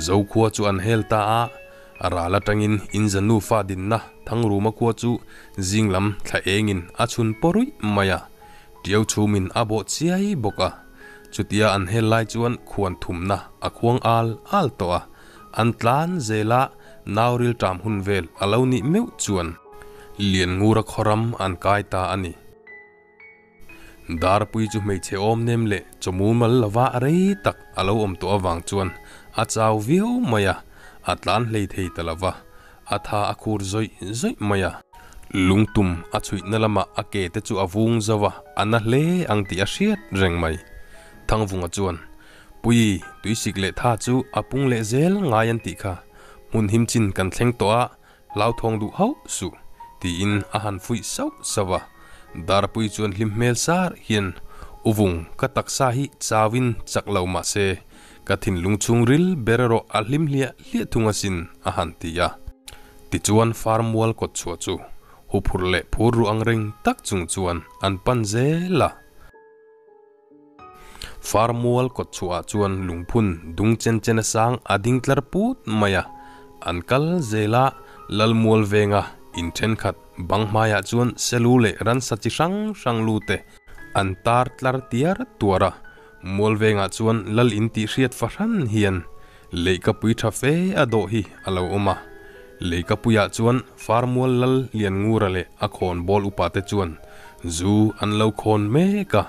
Zokhua chu an hel ta a, a ral atangin inza nufa dinna Thangruma khua chu zing lam thla engin a chhun paw ruih mai a, tiau chhumin a bawh chiai bawk a. Chutia an hel lai chuan khuan thumna a khuang al al tawh a, an tlan zel a, nau rilṭam hun vel a lo nih meuh chuan Lianngura khawram an kai ta a ni. Darpui chu hmeichhe awm nem leh chawmu mal lova rei tak a lo awm tawh avang chuan a chau viau mai a, a tlan hlei thei ta lova, a tha a khur zawih zawih mai a. Lungtum a chhuihna lamah a ke te chu a vung zo a, a na hle ang tih a hriat reng mai. Thangvunga chuan, Pui, tuisik leh tha chu a pung leh zel ngai an tih kha, hmun him chin kan thleng tawh a, Hlauthawng duh hauh suh, tiin a han fuih sauh sauh a. Darpui chuan hlim hmel sar hian, U vung, ka taksa hi chauin chak lo mah se, ka thinlung chhung ril ber erawh a hlim hliah hliah thung asin, a han ti a. Tichuan farmual kawt chhuah chu huphurh leh phur ruh ang reng tak chung chuan an pan zel a. Farmual kawt chhuahah chuan lungphun dung chen chen a sang a ding tlar put mai a, an kal zel a, Lalmual venga in thenkhat bang hmaiah chuan selu leh ransa chi hrang hrang lu te an tar tlar tiar tuar a, mual vengah chuan lal in tih hriat fahran hian leihkapui tha fe a dawh hi a lo awm a, leihkapuiah chuan Farmual Lal Lianngura leh a khawnbawl upa te chuan zu an lo khawn mek a.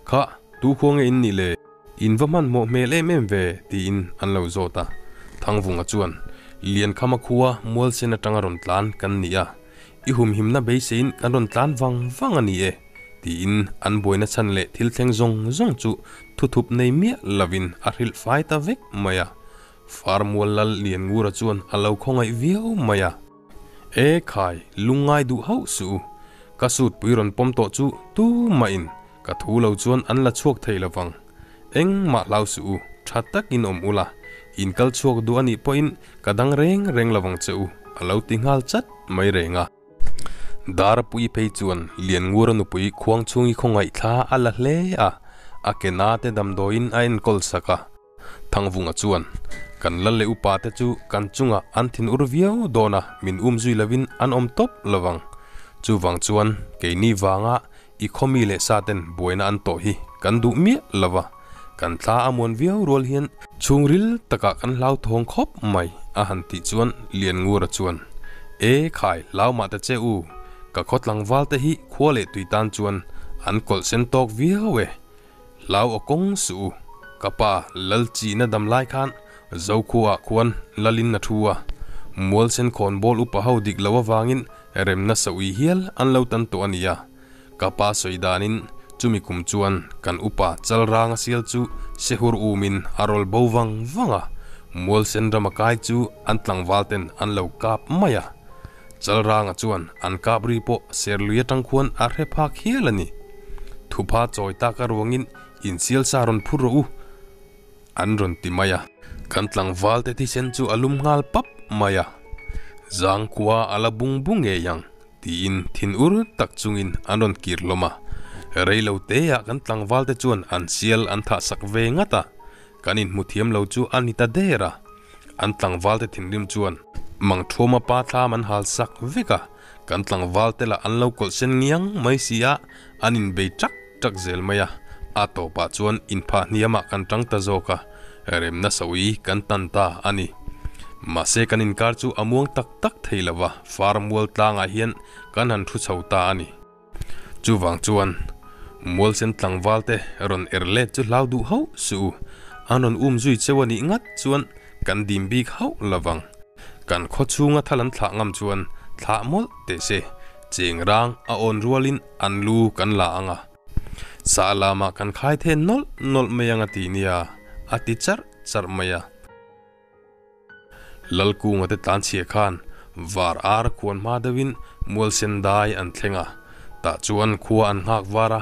Kha, tu khua nge in nih le? In va hmanhmawh hmel em em ve, tiin an lo zawt a. Thangvunga chuan, Liankhama khua Mualsen atanga rawn tlan kan ni a, i humhimna beiseiin kan rawn tlan vang vang a ni e, tiin an buaina chhan leh thil thleng zawng zawng chu thuthup nei miah lovin a hrilh fai ta vek mai a. Farmual Lal Lianngura chuan a lo khawngaih viau mai a. E khai, lungngai duh hauh suh u. Ka suit pui rawn pawm tawh chu tu mahin ka thu lo chuan an la chhuak thei lo vang. Engmah hlau suh u, tha takin awm ula, in kal chhuak duh a nih pawhin ka dang reng reng lo vang che u, a lo ti nghal chat mai reng a. Darpui phei chuan Lianngura nupui khuang chhungi khawngaih thla a la hle a, a ke na te damdawiin a enkawl sak a. Thangvunga chuan, Kan lal leh upa te chu kan chungah an thin ur viau dawn a, min um zui lovin an awm tawp lovang. Chuvang chuan keini vanga i khawmi leh sa ten buaina an tawh hi kan duh miah lova, kan thla a muan viau rual hian chhungril takah kan hlauthawng khawp mai a han tih chuan Lianngura chuan, E khai hlau mah ta che u, ka khaw tlangval te hi khua leh tui tan chuan an kawlh sen tawk viau e, Hlau aw kawng suh u, ka pa lal chihna dam lai khan Zokhuaah khuan lalin a thu a, Mualsen khawnbawl upa ho dik lo avangin remna saui hial an lo tan tawh a nia. Ka pa sawi danin chumi kum chuan kan upa Chalranga sial chu sehur umin a rawl bo vang vang a, Mualsen rama kai chu an tlangval ten an lo kap mai a. Chalranga chuan an kap ri pawh Serlui atang khuan a hre phak hial a ni. Thupha chawi tak a ruangin insial sa rawn phur rawh u an rawn ti mai a. Kan tlangval te thisen chu a lum nghal pap mai a, Zangkhua a la bung bung ngei ang tiin thin ur tak chungin an rawn kir hlawm a. Reilo teah kan tlangval te chuan an sial an thah sak ve ngat a, kan inhmu thiam lo chu a ni ta der a. An tlangval te thinrim chuan Mangthuama pa thlam an hal sak vek a, kan tlangval te lah an lo kawlh sen ngiang mai si a, an inbei ṭak ṭak zel mai a, a tawpah chuan inphah hniamah kan ṭang ta zawk a, remna sawi kan tan ta a ni. Mahse kan inkar chu a muang tak tak thei lo va, far mual tlangah hian kan han thu chho ta a ni. Chuvang chuan Mualsen tlangval te rawn er let chu hlau duh hauh suh u, an rawn um zui cheu a nih ngat chuan kan dim bik hauh lovang. Kan khaw chhunga thal an thlah ngam chuan thlah mawlh teh se, cheng rang a awn rualin an lu kan la ang a, sa lamah kan khai then nawlh nawlh mai ang a ti nia, a ti charh charh mai a. Lalkunga te tlanchhia khan var ar khuan hma deuhin Mualsen dai an thleng a, tah chuan khua an nghak var a,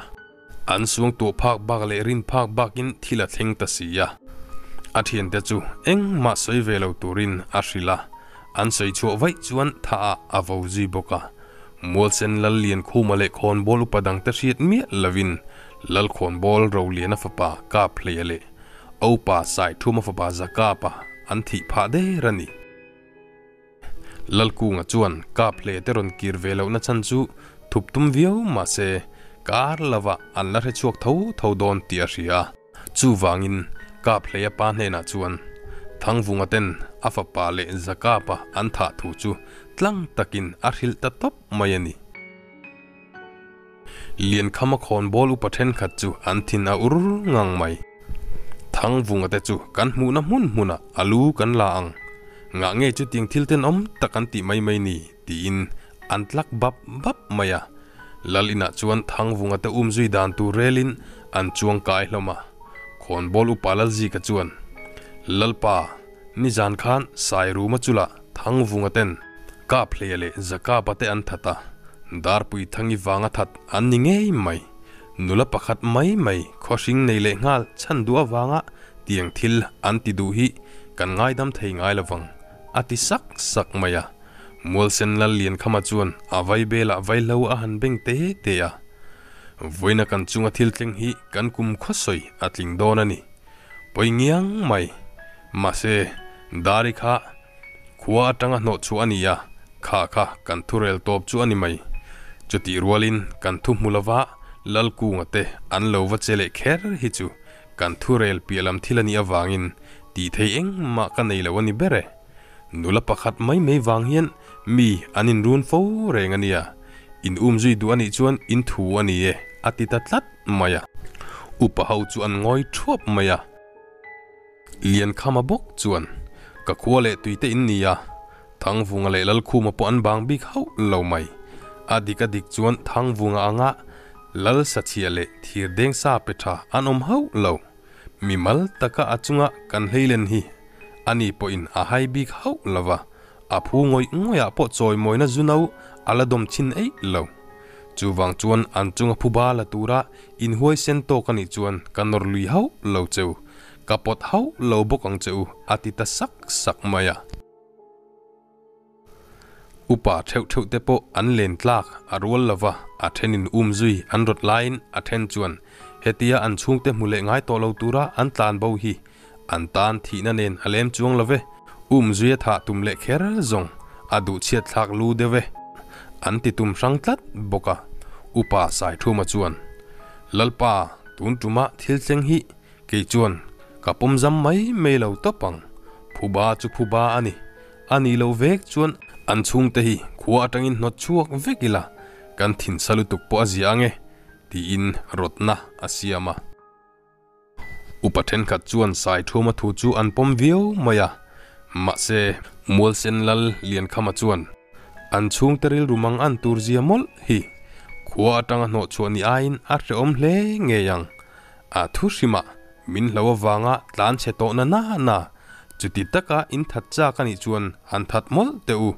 an suang tuah phak bak leh rin phak bakin thil a thleng ta si a. A thiante chu engmah sawi ve lo turin a hrilh a, an sawi chhuah vaih chuan tha ah a vo zui bawk a. Mualsen Lalliankhuma leh Khawnbawl upa dangte hriat miah lovin Lalkhawnbawl Roliana fapa Kaphleia leh Opa Saithuma fapa Zakapa an thih phah der a ni. Lalkunga chuan kap hle te rawn kir ve lohna chhan chu thup tum viau mah se kar lovah an la hre chhuak tho tho dawn tih a hria a. Chuvangin kap hleia pa hnenah chuan Thangvunga ten a fapa leh Zakapa an thah thu chu tlang takin a hrilh ta tawp mai a ni. Liankhama khawnbawl upa thenkhat chu an thin a ur ngang mai. Thangvunga te chu kan hmuhna hmun hmunah a lu kan la ang. Ngah nge chutiang thil tenawm tak an tih mai mai ni? tiin an tlak bap bap mai a. Lal inah chuan Thangvunga te um zui dan tur relin an chuang kai hlawm a. Khawnbawl upa Lalzika chuan, Lalpa, nizan khan Sairuma chula Thangvunga ten Kaphleia leh Zakapa te an that a. Darpui Thangi vanga that an ni ngei mai. Nula pakhat mai mai khawhring nei leh nghal chhan duh avanga tiang thil an ti duh hi kan ngaidam thei ngai lovang, a ti sak sak mai a. Mualsen Lal Liankhama chuan a vai belah vaihlo a han beng te te a. Vawiina kan chunga thil thleng hi kan kum khawsawi a tling dawn a ni. Pawi ngiang mai. Mahse, Dari kha Khua atanga hnawh chhuah a ni a, kha kha kan thurel tawp chu a ni mai. Chutih rualin kan thu hmu lova Lalkunga te an lo va che leh kher hi chu kan thurel piah lam thil a nih avangin tih thei engmah ka nei lo a ni ber e. Nula pakhat mai mai vang hian mi an inrun fo reng a nia, in um zui duh a nih chuan in thu a ni e a ti ta tlat mai a. Upa ho chu an ngawi thuap mai a. Liankhama bawk chuan, Ka khua leh tuite in ni a, Thangvunga leh Lalkhuma pawh an bang bik hauh lo mai. A dik a dik chuan Thangvunga anga Lal sachhia leh thirdeng sa pe tha an awm hauh lo. Mimal taka a chunga kan hleilen hi ani pawhin a hai bik hauh lo va, a phu ngawih ngawihah pawh chawimawina zu no a la dawm chhin eih lo. Chuvang chuan an chunga phuba la tura inhuaisen tawk a nih chuan ka nawr lui hauh lo cheu. Ka pawt hauh lo bawk ang che u, a ti ta sak sak mai a. Upa theuh theuh te pawh an len tlak a rual lo va, a thenin um zui an rawt laiin a then chuan hetia an chhungte hmu leh ngai tawh lo tura an tlan bo hi An tan thihna nen a lem chuang lo ve. Um zuia thah tum leh kher zawng a duh chhiat thlak lu deuh e. An ti tum hrang tlat bawk a. Upa Saithuma chuan, Lalpa, tun tumah thil thleng hi kei chuan ka pawm zam mai mai lo tawp ang. Phuba chu phuba a ni. A nih loh vek chuan an chhungte hi khua atangin hnawt chhuak vek ila kan thinsa lutuk pawh a zia ang e, tiin rawtna a siam a. Upa thenkhat chuan Saithuma thu chu an pawm viau mai a, mahse Mualsen Lal Liankhama chuan an chhungte rilru mang an tur zia mawlh hi khua atanga hnawh chhuah ni aiin a hrehawm hle ngei ang. A thu hrimah min hlo avanga tlan chhe tawh na na chuti taka in that chak a nih chuan han that mawlh teh u.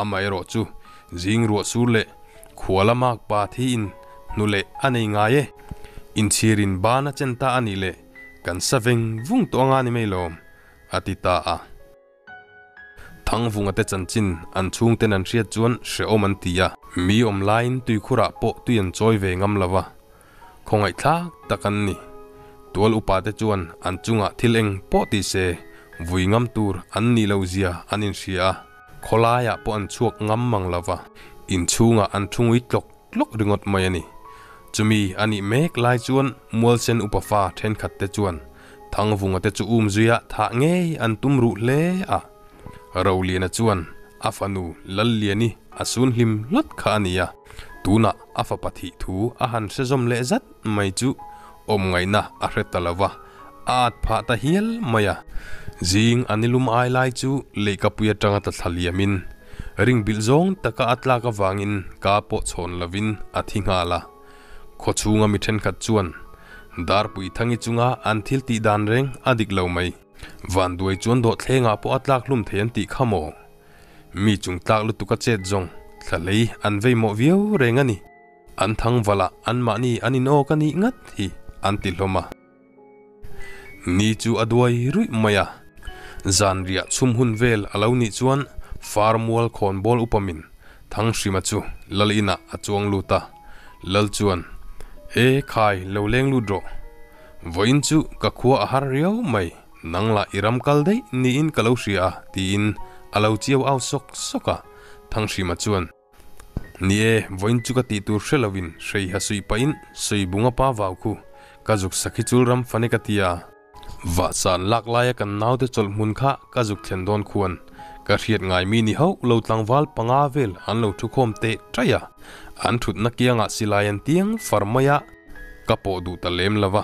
Amaherawh chu zing ruah sur leh khua lama pa thiin hnu leh a nei ngai e. Inchhirin ban a chen ta a nih leh kan sa veng vung tawh anga ni mai lawm, a ti ta a. Thangvunga te chanchin an chhungten an hriat chuan hrehawm an ti a. Mi awm laiin tuikhurah pawh tui an chawi ve ngam lo va, Khawngaihthlak tak an ni. Tual upate chuan an chungah thil eng pawh ti se, vui ngam tur an nih loh zia an inhria a, khawlaiah pawh an chhuak ngam mang lo va, inchhungah an thu ngui tlawk tlawk ringawt mai a ni. Chumi a nih mek lai chuan Mualsen upa fa thenkhatte chuan Thangvunga te chu umzuia thah ngei an tum ruh hle a. Roliana chuan a fanu Lalliani a sun hlim hlawt kha a ni a, tunah a fapa thih thu a han hre zawm leh zat mai chu awm ngaihna a hre ta lo va, a at phah ta hial mai a. Zing a nilum ai lai chu leihkapui atanga tla thla liamin ring bilh zawng taka a tlak avangin ka pawh chhawn lovin a thi nghal a. Khawchhunga mi thenkhat chuan Darpui Thangi chunga an thil tih dan reng a dik lo mai. Vanduai chuan dawhthlengah pawh a tlak hlum thei an tih kha maw? Mi chung tlak lutuk a chet zawng thla hlei an vei mawh viau reng a ni. An thang vala anmahni an in awk a nih ngat hi an ti hlawm a. Ni chu a duai ruih mai a. Zan riah chhum hun vel a lo nih chuan far mual khawn bawl upamin Thanghrima chu Lal inah a chuang lut a. Lal chuan, E khai lo leng lut rawh. Vawiin chu ka khua a har riau mai. Nang lah i ram kal daih niin ka lo hria a, tiin a lo chiau au sawk sawk a. Thanghrima chuan, Ni e, vawiin chu ka tih tur hre lovin hrei ha suih pahin Sawibunga pa vau khu ka zuk sakhi chul ram fane ka ti a. Vahsan lak laia kan naute chawlh hmun kha ka zuk thlen dawn khuan ka hriat ngai mi ni hauh lo tlangval panga vel an lo thukhawm teh ṭaih a. An thutna kiangah silai an tiang far mai a, ka pawh duh ta lem lo va.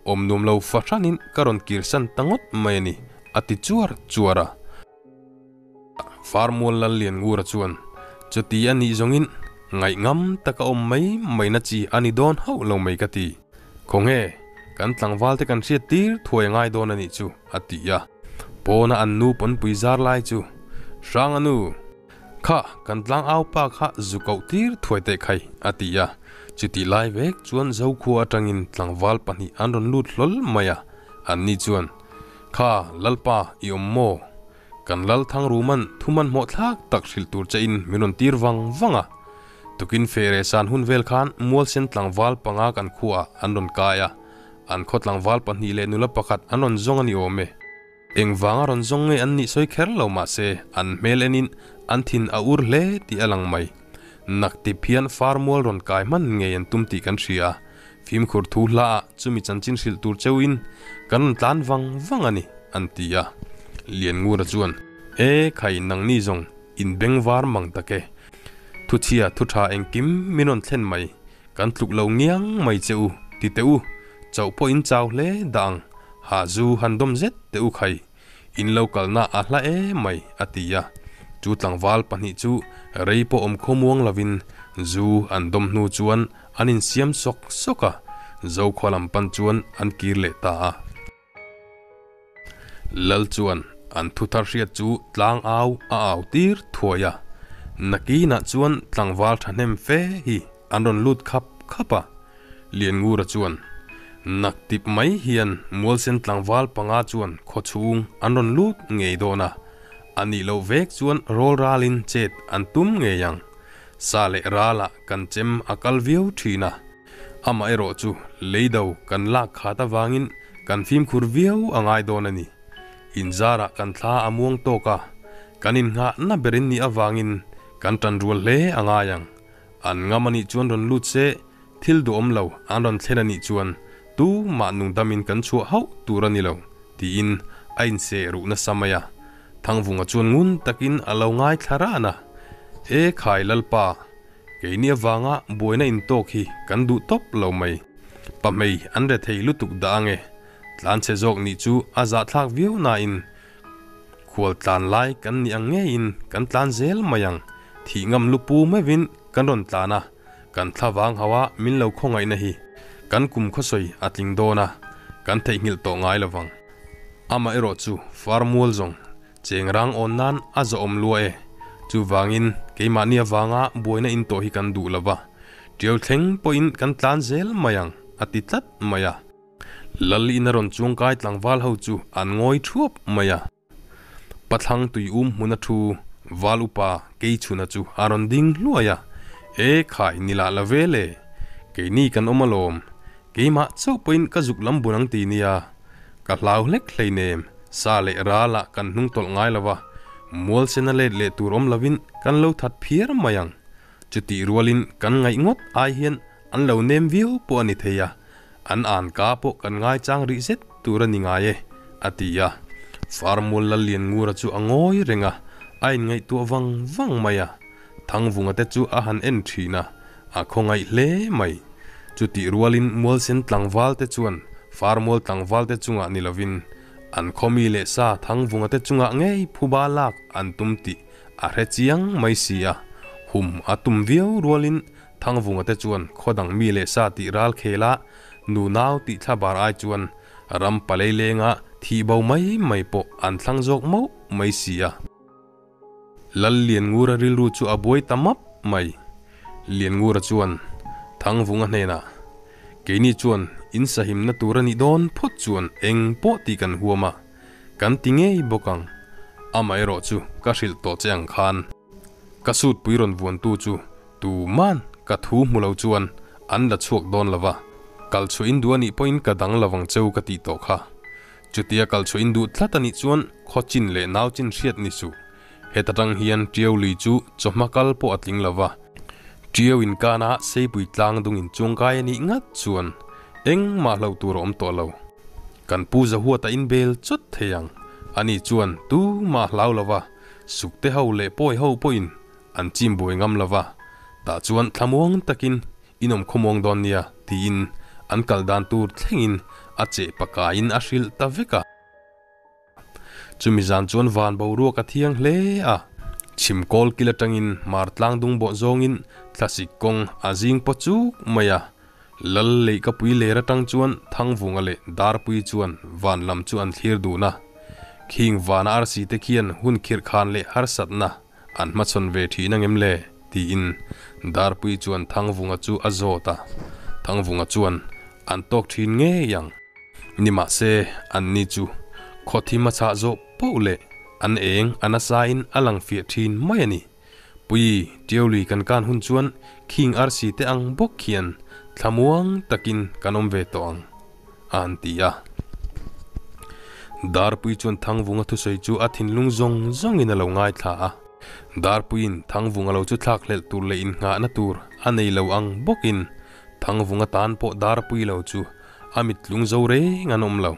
Awm nuam lo fahranin ka rawn kirsan ta ngawt mai a ni, a ti chuar chuar a. Farmual Lallianngura chuan, Chuti a nih zawngin ngaih ngam taka awm mai mai na chi a ni dawn hauh lo mai ka ti. Khawnge, kan tlangvalte kan hriat tir thuai a ngai dawn a nih chu, a ti a. Pawna an nu pawnpui zar lai chu, Hranga nu! Kha, kan tlang au pa kha zu koh tir thuai teh khai, a ti a. Chutih lai vek chuan Zokhua atangin tlangval pahnih an rawn lut hlawl mai a. Anni chuan, Kha, Lalpa, i awm maw? Kan Lal Thangruman thu hmanhmawh thlak tak hrilh tur che in min rawn tir vang vang a. Tukin feh san hun vel khan Mualsen tlangval panga kan khuaah an rawn kai a. An khaw tlangval pahnih leh nula pakhat an rawn zawng a ni awm e. Engvanga rawn zawng nge an nih sawi kher lo mahse an hmel enin an thin a ur hle tih a lang mai. Naktip hian farmual rawn kai hman ngei an tum tih kan hria a, fimkhur thu hlaah chumi chanchin hrilh tur cheuhin kan rawn tlan vang vang a ni, an ti a. Lianngura chuan, E khai nangni zawng in beng var mang tak e. Thuchhia thu tha engkim min rawn thlen mai, Kan tluk lo ngiang mai che u, ti teh u, chauh pawh in chau hle dah ang, ha zu han dawm zet teh u khai, in lo kalna a hla em mai, a ti a. Chu tlangval pahnih chu rei pawh awm khawmuang lovin zu an dawm hnu chuan an insiam sawk sawk a, Zokhua lam pan chuan an kir leh ta a. Lal chuan an thu thar hriat chu tlang au a au tir thuai a, nakinah chuan tlangval thahnem fe hi an rawn lut khap khap a. Lianngura chuan naktip mai hian Mualsen tlangval panga chuan khawchhung an rawn lut ngei dawn a, a nih loh vek chuan rawl ralin chet an tum ngei ang. Sa leh ralah kan chem a kal viau thin a. Amaherawh chu leido kan lak khat avangin kan fimkhur viau a ngai dawn a ni. Inzarah kan thla a muang tawk a, kan innghahna ber in nih avangin kan tanrual hle a ngai ang. An ngam a nih chuan rawn lut se, thil duhawm lo an rawn thlen a nih chuan tumah nungdamin kan chhuah hauh tur a ni lo, tiin a inseh ruh nasa mai a. Thangvunga chuan ngun takin a lo ngaithla ran a, E khai Lalpa, keini avanga buaina intawk hi kan duh tawp lo mai. Pahmei an rethei lutuk dah ange. Tlanchhe zawk nih chu a zahthlak viau nain khual tlan lai kan nih ang ngeiin kan tlan zel mai ang. Thih ngam lu pu meuhin kan rawn tlan a, kan thlavang hau a min lo khawngaihna hi kan kum khawsawi a tling dawn a, kan theihnghilh tawh ngai lo vang. Amaherawh chu farmual zawng cheng rang awn nan a zawhawm lua e. Chuvangin keimahni avanga buaina in tawh hi kan duh lo va, tiau thleng pawhin kan tlan zel mai ang a ti tlat mai a. Lal in a rawn chuangkai tlangval ho chu an ngawi thuap mai a. Pathlang tui um hmun a thu Val upa Keichhuna chu a rawn ding hluai a, E khai ni lah la ve le, keini kan awm alawm, keimah chauh pawhin ka zuk lam bun ang ti nia, ka hlau hlek hleinem, sa leh ral ah kan hnung tawlh ngai lo va, mual sen a let leh tur awm lovin kan lo that phiar mai ang. Chutih rualin kan ngaih ngawt ai hian an lo nem viau pawh a ni thei a, An an ka pawh kan ngaichang rih zet tur a ni ngai e, a ti a. Farmual Lallianngura chu a ngawi reng a, a inngaihtuah vang vang mai a. Thangvunga te chu a han en thin a, a khawngaih hle mai. Chutih rualin Mualsen tlangval te chuan Farmual tlangval te chungah ni lovin an khawmi leh sa Thangvunga te chungah ngei phuba lak an tum tih a hre chiang mai si a. Hum a tum viau rualin Thangvunga te chuan khaw dang mi leh sa tih ral khel a, nu nau tih thla bar ai chuan ram palei lenga thih bo mai mai pawh an thlang zawk mauh mai si a. Lal Lianngura rilru chu a buai ta map mai. Lianngura chuan Thangvunga hnenah, Keini chuan in sahimna tur a nih dawn phawt chuan eng pawh tih kan huam a, kan ti ngei bawk ang. Amaherawh chu ka hrilh tawh che ang khan. Ka suit pui rawn vuantu chu Tuman ka thu hmu lo chuan an la chhuak dawn lo va, kal chhuah in duh a nih pawhin ka dang lo vang cheu ka tih tawh kha. Chutia kal chhuah in duh tlat a nih chuan khaw chin leh nau chin hriat ni suh. Heta tang hian Tiau lui chu chawhma kal pawh a tling lo va, Tiau inkana Seipui tlang dung in chuangkai a nih ngat chuan engmah hloh tur a awm tawh lo. Kan pu Zahuata in bel chawt thei ang. Ani chuan tumah hlau lo va, sukte ho leh pawi ho pawhin An chim buai ngam lo va, tah chuan thlamuang takin in awm khawmuang dawn nia tiin an kal dan tur thlengin a cheh pakaiin a hrilh ta vek a. Chumi zan chuan van boruak a thiang hle a, chhim kawl kil atangin mar tlang dung bawh zawngin thlasik kawng a zing paw chuk mai a, Lal leihkapui ler atang chuan Thangvunga leh Darpui chuan van lam chu an thlir dun a, khing vana arsi te khian hun khirh khan leh harsatna An hmachhawn ve thin angem le? tiin Darpui chuan Thangvunga chu a zawt a. Thangvunga chuan an tawk thin ngei ang. Nimahse, anni chu khawthim a chhah zawh poh leh an eng a nasain a lang fiah thin mai a ni. Pui, Tiaului kan kan hun chuan khing arsi te ang bawk khian thlamuang takin kan awm ve tawh ang, a han ti a. Darpui chuan Thangvunga thusawi chu a thinlung zawng zawngin a lo ngaithla a. Darpuiin Thangvunga lo chu thlak hlelh tur leh innghahna tur a nei lo ang bawkin Thangvunga tan pawh Darpui lo chu a mittlung zo reng an awm lo.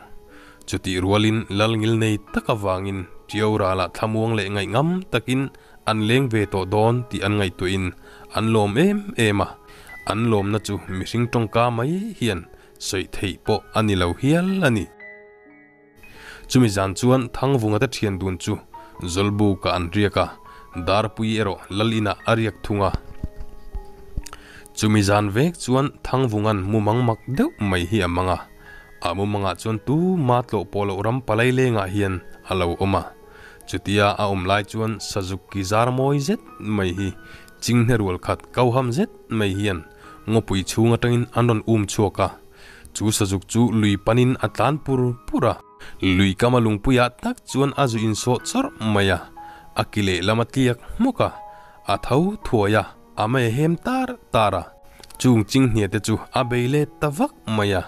Chutih rualin Lalngil nei tak avangin Tiau ralah thlamuang leh ngaihngam takin an leng ve tawh dawn tih an ngaihtuahin an lawm em em a. An lawmna chu mihring tawngka mai hian Sawi theih pawh a ni lo hial a ni. Chumi zan chuan Thangvunga te thian dun chu Zawlbuka an riak a, Darpui erawh Lal inah a riak thung a. Chumi zan vek chuan Thangvunga'n mumang mak deuh mai hi a mang a, a mumangah chuan tuma tlawh pawh loh ram palai lengah hian a lo awm a. Chutia a awm lai chuan Sazuk ki zar mawi zet mai hi chinghne rual khat kauham zet mai hian Ngawpui chhung atangin an rawn um chhuak a, chu sazuk chu lui panin a tlan pur pur a. Lui kama lungpuiah tak chuan a zu insawh chawrh mai a, a ki lehlam a tliak hmawk a, a tho thuai a, a mei hem tar tar a. Chung chinghnia te chu a bei let ta vak mai a,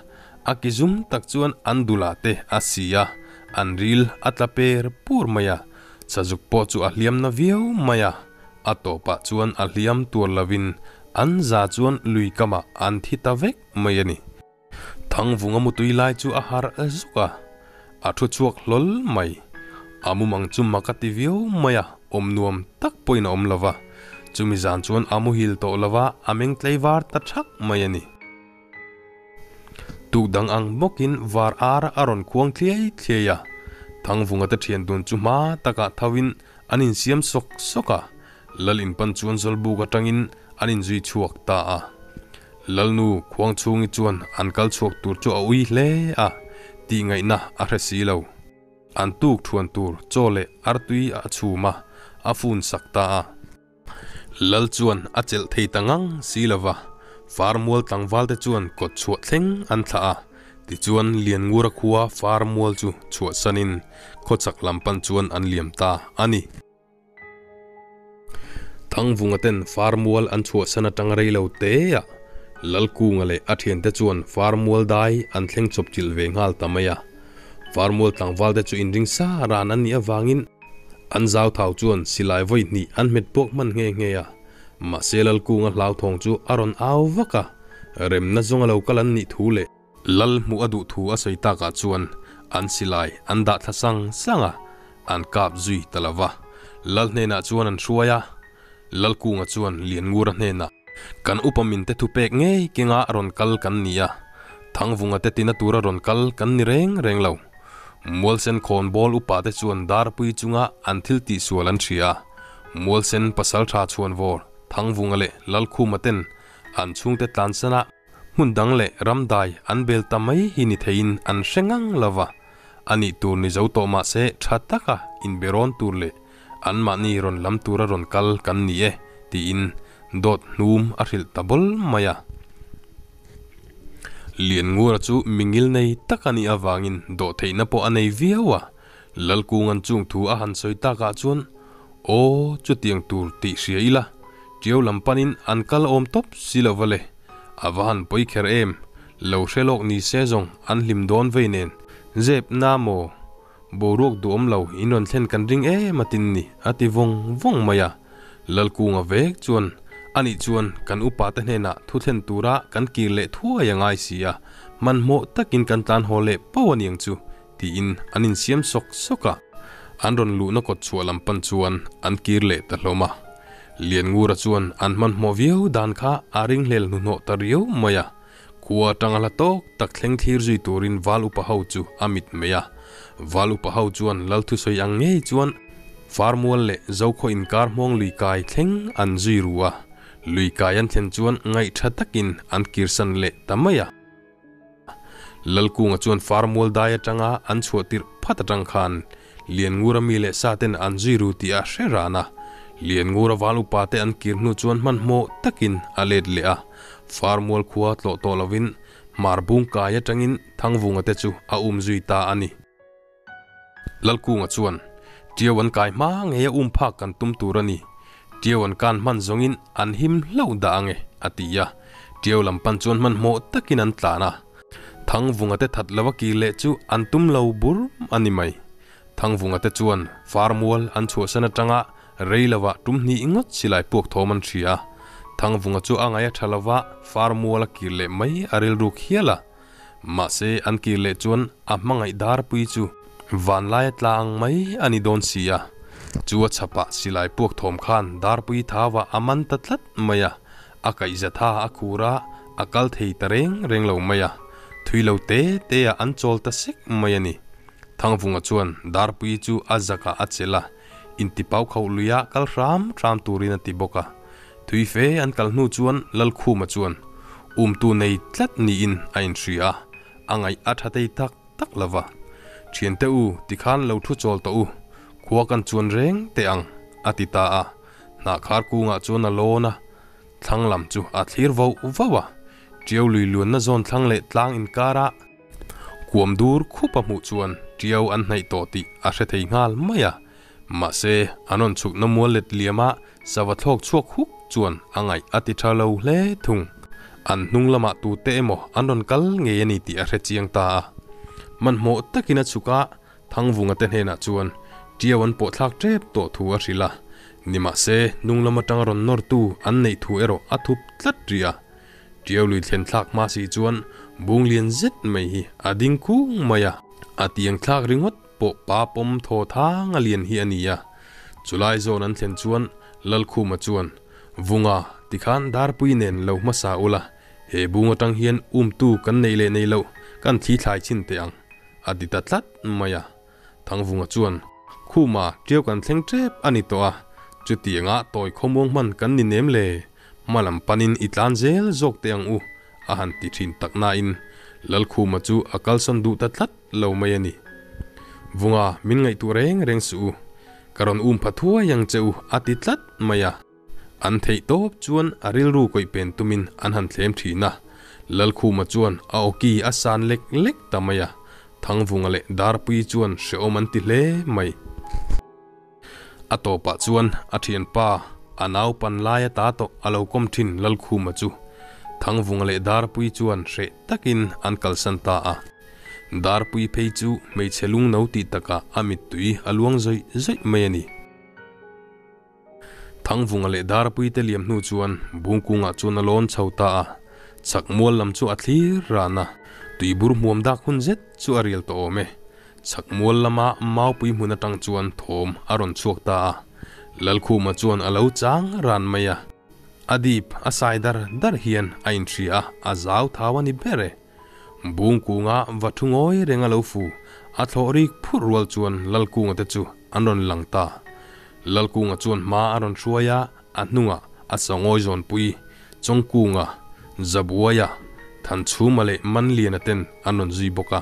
a ki zum tak chuan an dulah te a si a, an ril a tla per pur mai a, sazuk pawh chu a hliam na viau mai a, a tawpah chuan a hliam tuar lovin an za chuan lui kamah an thi ta vek mai a ni. Thangvunga mutui lai chu a harh zuk a, a thu chhuak hlawl mai. A mumang chu mak a ti viau mai a, awm nuam tak pawhin a awm lo va. Chumi zan chuan a muhil tawh lo va, a meng tlei var ta thak mai a ni. Tuk dang ang bawkin var ar a rawn khuang thliai thliai a, Thangvunga te thian dun chu hma takah tho in an insiam sawk sawk a, Lal inpan chuan Zawlbuk atangin an inzui chhuak ta a. Lalnu Khuangchhungi chuan an kal chhuak tur chu a ui hle a, tihngaihna a hre si lo. An tuk thuan tur chaw leh artui a chhum a, a fun sak ta a. Lal chuan a chelh thei ta ngang si lo va, Farmual tlangval te chuan kawt chhuah thleng an thlah a, tichuan Lianngura khua Farmual chu chhuahsanin khawchhak lam pan chuan an liam ta a ni. Thangvunga ten Farmual an chhuahsan atang rei lo te a, Lalkunga leh a thiante chuan Farmual dai an thleng chawp chilh ve nghal ta mai a. Farmual tlangval te chu inring sa ran an nih avangin an zau thau chuan silai vawi hnih an hmet puak hman nghe nghe a. Mahse Lalkunga hlauthawng chu a rawn au vak a, remna zawnga lo kal an nih thu leh Lal hmuh a duh thu a sawi takah chuan an silai an dah thla sang sang a, an kap zui ta lo va. Lal hnenah chuan an hruai a, Lalkunga chuan Lianngura hnenah, Kan upa minte thu pek ngei kenga rawn kal kan ni a, Thangvunga te tina tura rawn kal kan ni reng reng lo. Mualsen khawnbawl upa te chuan darpui chunga an thil tihsual an hria a, Mualsen pasaltha chhuanvawr Thangvunga leh Lalkhuma ten an chhungte tlansana Hmun dang leh ram dai an bel ta mai hi ni theiin an hre ngang lo va, a nih tur ni zo tawh mah se tha taka inbe rawn tur leh anmahni rawn lam tura rawn kal kan ni e tiin dawt hnum a hrilh ta bawl mai a. Lianngura chu mingil nei tak a nih avangin dawhtheihna pawh a nei viau a, Lalkunga'n chung thu a han sawi takah chuan Aw, chutiang tur tih hria ila, Ṭiau lam panin an kal awm tawp si lo va le. A va han pawi kher em, lo hre lawk ni se zawng an hlim dawn vei nen. Zep na maw? Boruak duhawm lo in rawn thlen kan ring em a tin ni, a ti vawng vawng mai a. Lalkunga vek chuan, Anih chuan kan upa te hnenah thu thlen tura kan kir leh thuai a ngai si a, hmanhmawh takin kan tlan haw leh pauh aniang chu, tiin an insiam sawk sawk a, an rawn luhna kawt chhuah lam pan chuan an kir leh ta hlawm a. Lianngura chuan an hmanhmawh viau dan kha a ringhlel hnuhnawh ta riau mai a, khua atanga hla tawk tak thleng thlir zui turin Val upa ho chu a mit mai a. Val upa ho chuan Lal thusawi ang ngei chuan Farmual leh Zokhaw inkar hmawng lui kai thleng an zui ru a, lui kai an thlen chuan ngaihtha takin an kirsan leh ta mai a. Lalkunga chuan Farmual dai atanga an chhuah tirh phat atang khan Lianngura mi leh sa ten an zui ru tih a hre ran a. Lianngura val upa te an kir hnu chuan hmanhmawh takin a let leh a. Farmual khua tlawh tawh lovin Hmarbung kai atangin Thangvunga te chu a um zui ta a ni. Lalkunga chuan, Ṭiau an kai hma ngei a um phak kan tum tur a ni. Ṭiau an kan hman zawngin an him hlauh dah ang e, a ti a. Ṭiau lam pan chuan hmanhmawh takin an tlan a. Thangvunga te that lova kir leh chu an tum lo bur a ni mai. Thangvunga te chuan farmual an chhuahsan atanga rei lovah tum hnih ngawt silai puak thawm an hria a. Thangvunga chu a ngaih a tha lova farmual a kir leh mai a rilruk hial a. Mahse, an kir leh chuan a hmangaih darpui chu vanlaia tla ang mai a ni dawn si a. Chu a chhapah silai puak thawm khan darpui thauah a man ta tlat mai a, a kaihza tha a khur a, a kal thei ta reng reng lo mai a. Thui lo te te ah an chawl ta sek mai a ni. Thangvunga chuan darpui chu a zakah a chelh a, intipau khauh luia kal hram hram turin a ti bawk a. Thui fe an kal hnu chuan Lalkhuma chuan umtu nei tlat niin a inhria a, a ngaih a tha tei tak tak lo va. Thiante u, tikhan lo thu chawl tawh u, khua kan chuan reng teh ang, a ti ta a. Hnahkhar kungah chuan a lawn a, thlang lam chu a thlir vauh vauh a. Tiau lui luanna zawn thlang leh tlang inkara kuam dur khup a hmuh chuan tiau an hnaih tawh tih a hre thei nghal mai a. Mahse, an rawn chhukna mual let liama sava thlawk chhuak huk chuan a ngaih a ti tha lo hle thung. An hnung lamah tute emaw an rawn kal ngei a ni tih a hre chiang ta a. Hmanhmawh takin a chhuk a, Thangvunga te hnenah chuan Ṭiau an pawh thlak ṭep tawh thu a hrilh a, nimahse hnung lam aṭanga rawn nawrtu an neih thu erawh a thup tlat rih a. Ṭiau lui thlen thlak hma si chuan bung lian zet mai hi a ding khung mai a, a tiang thlak ringawt pawh pa pawm thaw thang a lian hi a ni a. Chulai zawn an thlen chuan Lalkhuma chuan, Vunga, tikhan Darpui nen lo hmasa ula, he bung aṭang hian umtu kan neih leh nei loh kan thli thlai chhin teh ang. A ti ta tlat mai a. Thangvunga chuan, Khuma, ṭiau kan thleng ṭep a ni tawh a, chutianga tawi khawmuang hman kan ni nem le, hma lam panin i tlan zel zawk teh ang u, a han ti ṭhin tak nain Lalkhuma chu a kalsawn duh ta tlat lo mai a ni. Vunga, min ngaihtuah reng reng suh u, ka rawn um pha thuai ang che u, a ti tlat mai a. An theih tawp chuan a rilru kawih pen tumin an han thlem thin a, Lalkhuma chuan a awki a san lek lek ta mai a, Thangvunga leh Darpui chuan hrehawm an ti hle mai. A tawpah chuan a thianpa, a naupan laia ta tawh a lo kawm thin Lalkhuma chu Thangvunga leh Darpui chuan hreh takin an kalsan ta a. Darpui phei chu hmeichhe lungno tih takah a mittui a luang zawih zawih mai a ni. Thangvunga leh Darpuite liam hnu chuan Bungkungah chuan a lawn chho ta a, chhak mual lam chu a thlir ran a, tuibur hmuam dak hun zet chu a rial tawh awm e. Chhak mual lama Maupui hmun atang chuan thawm a rawn chhuak ta a, Lalkhuma chuan a lo chang ran mai a, a dip a sai dar dar hian a inhria a, a zau thau a ni ber e. Bungkunga va thu ngawi reng a lo fu, a thlawh rik phurh rual chuan Lalkunga te chu an rawn lang ta. Lalkunga chuan hma a rawn hruai a, a hnungah a sangawi zawnpui Chawngkunga, Zabuaia, Thanchhuma leh Manliana ten an rawn zui bawk a.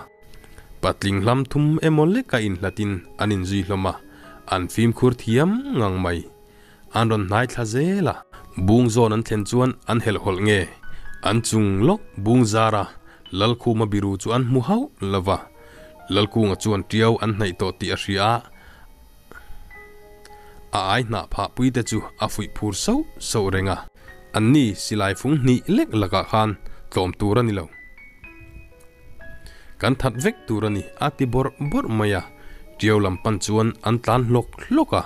Patling hlam thum emaw leka inhlatin an inzui hlawm a, an fimkhur thiam ngang mai. An rawn hnai thla zel a, bung zawn an thlen chuan an helh hawlh nge? An chung lawk bung zara Lalkhuma biru chu an hmu hauh lo va, Lalkunga chuan ṭiau an hnaih tawh tih a hria a, a ai hnah phah pui te chu a fuih phur sauh sauh reng a. Anni silai fung hnih lek lakah khan tlawm tur a ni lo. Kan that vek tur a ni a ti bawrh bawrh mai a, ṭiau lam pan chuan an tlan hlawk hlawk a.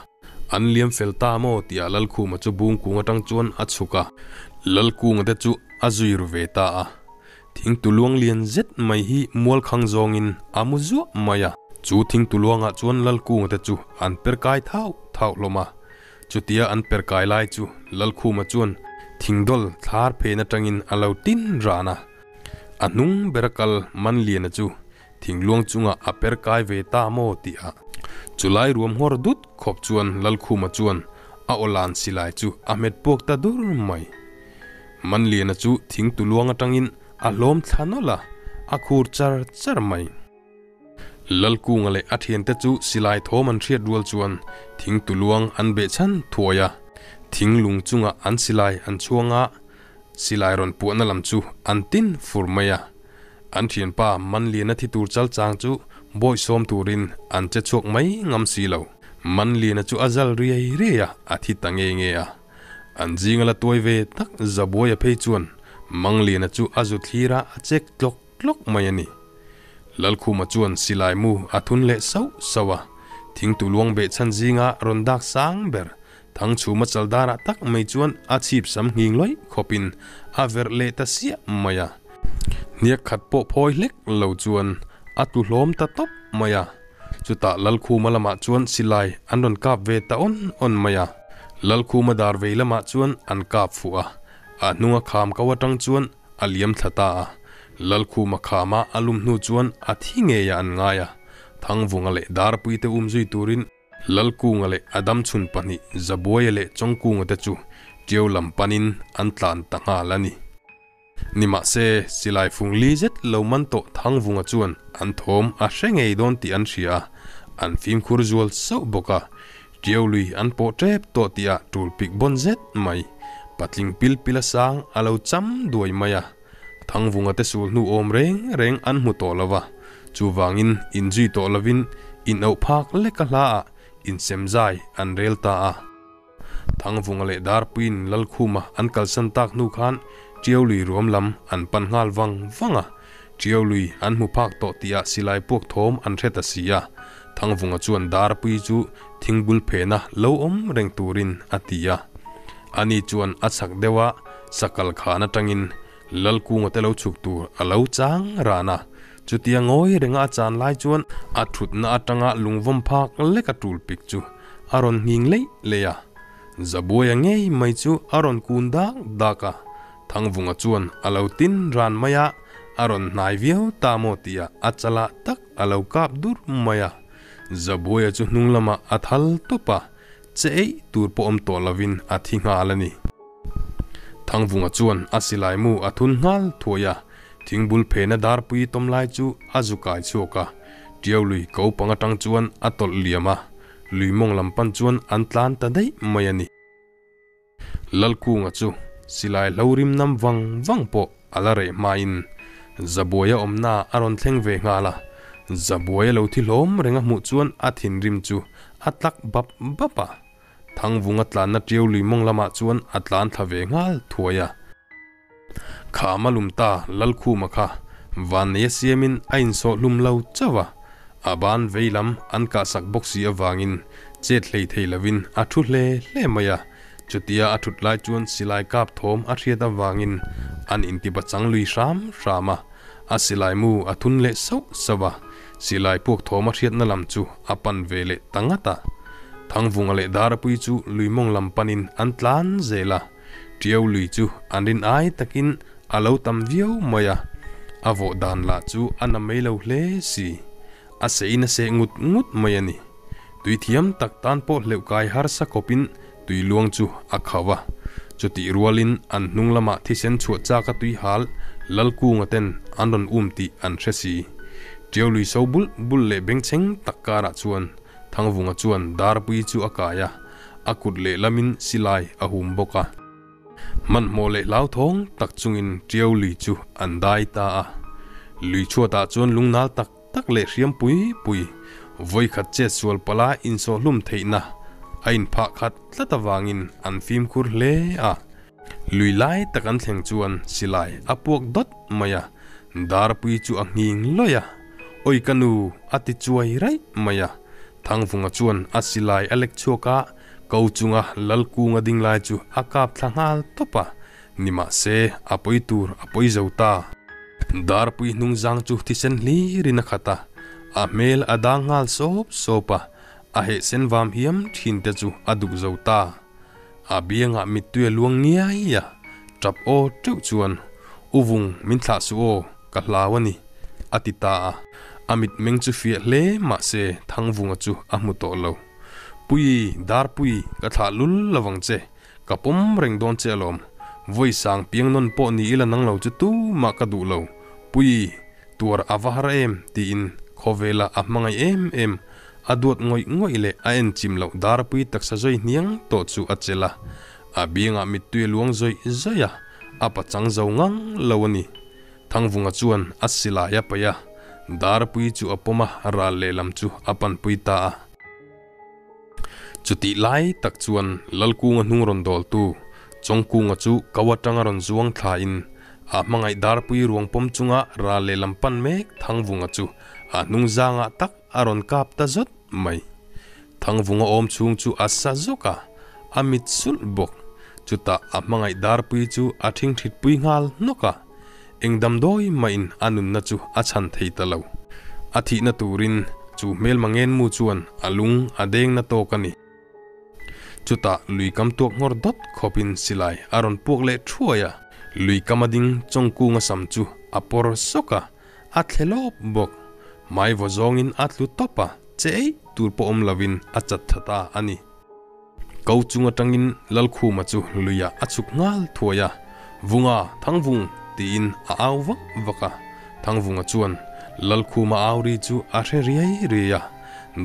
An liam fel ta maw tih ah Lalkhuma chu Bungkung atang chuan a chhuk a, Lalkunga te chu a zui ru ve ta a. Thingtuluang lian zet mai hi mual khang zawngin a mu zuah mai a. Chu thingtuluangah chuan Lalkunga te chu an per kai thauh thauh hlawm a. Chutia an per kai lai chu Lalkhuma chuan thingdawl thlar phen atangin a lo tin ran a. A hnung bera kal Manliana chu Thingluang chungah a per kai ve ta maw tih ah chulai ruam nghawr dut khawp chuan Lalkhuma chuan a awlan silai chu a hmet puak ta dur mai. Manliana chu thing tuluang atangin a hlawm thla nawlh a, a khur char char mai. Lalkunga leh a thiante chu silai thawm an hriat rual chuan thing tuluang an beh chhan thuai a, thing lung chungah an silai an chhuang a, silai rawn puahna lam chu an tin fur mai a. An thianpa Manliana thi tur chal chang chu bawihsawm turin an che chhuak mai ngam si lo. Manliana chu a zal riai riai a, a thi ta nge nge a. An zinga la tuai ve tak Zabuaia phei chuan Mangliana chu a zu thlir a, a chek tlawk tlawk mai a ni. Lalkhuma chuan silai mu a thun leh sauh sauh a, thingtu luang behchhan zinga rawn dak sang ber Thangchhuma chaldarah tak mai chuan a chhip sam nghing lawih khawpin a verh leh ta siah mai a. Hniak khat pawh phawi hlek lo chuan a tlu hlawm ta tawp mai a. Chutah Lalkhuma lamah chuan silai an rawn kap ve ta awn awn mai a. Lalkhuma dar vei lamah chuan an kap fuh a, a hnunga kham ko atang chuan a liam thla ta a. Lalkhuma khama a lum hnu chuan a thi ngeiah an ngai a. Thangvunga leh Darpuite umzui turin Lalkunga leh a damchhun pahnih Zabuaia leh Chawngkunga te chu Ṭiau lam panin an tlan ta nghal a ni. Nimahse, silai fung li zet lo man tawh Thangvunga chuan an thawm a hre ngei dawn tih an hria a, an fimkhur zual sauh bawk a. Ṭiau lui an pawh ṭep tawh tihah ṭul pik bawn zet mai, patling pil pila sang a lo cham duai mai a. Thangvunga te sul hnu awm reng reng an hmu tawh lo va, chuvangin inzui tawh lovin inauh phak lek a hla ah insemzai an rel ta a. Thangvunga leh Darpuiin Lalkhuma an kalsan tak hnu khan Ṭiau lui ruam lam an pan nghal vang vang a. Ṭiau lui an hmu phak tawh tihah silai puak thawm an hre ta si a, Thangvunga chuan Darpuii chu thingbul phena lo awm reng turin a ti a. Ani chuan a chhak deuha sakal khan atangin Lalkunga te lo chhuk tur a lo chang ran a. Chutia ngawi renga a chan lai chuan a thutna atanga lungvawm phak lek a tul pik chu a rawn nghing leih leih a. Zabuaia ngei mai chu a rawn kun dak dak a. Thangvunga chuan a lo tin ran mai a, a rawn hnai viau ta maw tihah a chalah tak a lo kap dur mai a. Zabuaia chu hnung lamah a thal tawp a, che eih tur pawh awm tawh lovin a thi nghal a ni. Thangvunga chuan a silai mu a thun nghal thuai a, thingbul phena darpui tawm lai chu a zu kai chhuak a, Tiau lui ko pang atang chuan a tawlh liam a, lui mawng lam pan chuan an tlan ta daih mai a ni. Lalkunga chu silai hlo rim nam vang vang pawh a la reh hmain Zabuaia awmna a rawn thleng ve nghal a, Zabuaia lo thi hlawm reng a hmuh chuan a thinrim chu a tlak bap bap a, Thangvunga tlanna ṭiau lui mawng lamah chuan a tlan thla ve nghal thuai a. Kham a lum ta Lalkhuma kha vanneia siamin a insawh hlum lo chauh a, a ban vei lam an kahsak bawk si avangin chet hlei thei lovin a thu hle hle mai a. Chutia a thut lai chuan silai kap thawm a hriat avangin an intipachang lui hram hram a, a silai mu a thun leh sauh sauh a, silai puak thawm a hriatna lam chu a pan ve leh ta ngat a. Thangvunga leh Darapui chu lui mawng lam panin an tlan zel a. Ṭiau lui chu an rin ai takin a lo tam viau mai a, a vawh dan lah chu a na mai lo hle si. A seiin a seh ngut ngut mai a ni. Tui thiam tak tan pawh hleuh kai harsa khawpin tui luang chu a khauh a. Chutih rualin an hnung lamah thisen chhuah chak a tui hal Lalkunga ten an rawn um tih an hre si. Ṭiau lui so bulh bulh leh bengchheng tak karah chuan Thangvunga chuan Darpui chu a kai a. A kut lehlamin silai a hum bawk a. Hmanhmawh leh hlauthawng tak chungin Ṭiau lui chu an dai ta a. Lui chhuatah chuan lungnal tak tak leh hriam pui pui, vawikhat chet sual pala insawhhlum theihna a inphah khat tlat avangin an fimkhur hle a. Lui lai tak an thleng chuan silai a puak dawt mai a, Darpui chu a nghing lawih a. Awi ka nu a ti chuai raih mai a. Thangvunga chuan a silai a lek chhuak a, ko chunga Lalkunga ding lai chu a kap thla nghal tawp a, nimahse a pawi tur a pawi zo ta. Darpui hnung zang chu thisen hlirin a khat a, a hmel a dang nghal sawp sawp a, a heh sen vam hiam thin te chu a duk zo ta. A biangah mittui a luang ngiai a, tap aw teuh chuan, U vung, min thlah suh aw, ka hlau a ni, a ti ta a. A mitmeng chu fiah hle mah se Thangvunga chu a hmu tawh lo. Pui, Darpui, ka thlah lul lo vang che, ka pawm reng dawn che alawm. Vawi sang piang nawn pawh ni ila nang lo chu tumah ka duh lo. Pui, tuar a va har em, tiin khawvela a hmangaih em em. A duat ngawih ngawih leh a en chim loh Darpui taksa zawi hniang tawh chu a chelh a. A biangah mittui a luang zawih zawih a, a pachang zo ngang lo a ni. Thangvunga chuan a silai a paih a, Darpui chu a pawm a, ral lehlam chu a panpui ta a. Chutih lai tak chuan Lalkunga hnung rawn dawltu Chawngkunga chu ko atanga rawn zuang thlain a hmangaih Darpui ruang pawm chunga ral lehlam pan mek Thangvunga chu a hnung zangah tak a rawn kap ta zawt mai. Thangvunga awm chhung chu a sa zawk a, a mit sulh bawk. Chutah a hmangaih Darpui chu a thingthitpui nghal hnawk a, eng damdawi mahin a nunna chu a chhan thei ta lo. A thihna turin chu hmelma ngenmu chuan a lung a deng na tawk a ni. Chutah lui kam tuak nghawr dawt khawpin silai a rawn puak leh thuai a, lui kam a ding Chawngkunga sam chu a pawr sawk a, A thle lawp bawk. Mai vaw zawngin a tlu tawp a, che eih tur pawh awm lovin a chat tha ta a ni. Ko chung atangin Lalkhuma chu luiah a chhuk nghal thuai a, Vunga, Thangvung! tiin a au vak vak a. Thangvunga chuan Lalkhuma au ri chu a hre riai riai a,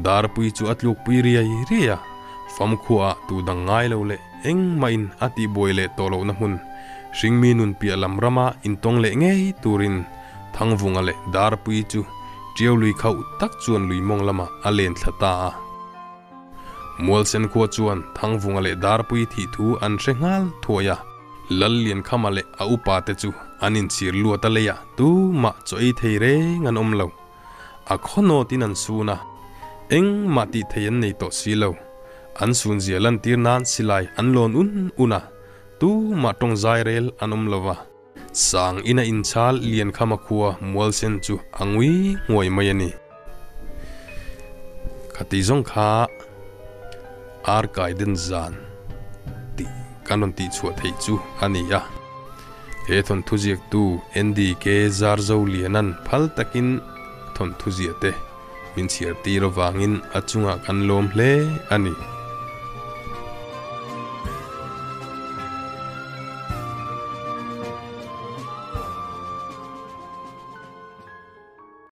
Darpui chu a tlukpui riai riai a, Famkhuaah tu dang ngai lo leh engmahin a tihbuai leh tawh lohna hmun, Hringmi nun piah lam rama intawng leh ngei turin Thangvunga leh Darpui chu Ṭiau lui khauh tak chuan lui mawng lamah a len thla ta a. Mualsen khua chuan Thangvunga leh Darpui thih thu an hre nghal thuai a. Lalliankhama leh a upa te chu an inchhir luat a leiah tumah chaw ei thei reng an awm lo. A khaw nawtin an sun a, engmah tih thei an nei tawh si lo. An sun zia lantir nan silai an lawn un un a, tumah tawng zai rel an awm lo va. Sang ina inchhal Liankhama khua Mualsen chu a ngui nghuai mai a ni. Khati zawng kha ar kai den zan tih kan rawn tih chhuah theih chu a ni a. He thawnthu ziaktu NDK Zarzo Lianan phal takin thawnthu ziah te min chhiar tir avangin a chungah kan lawm hle a ni.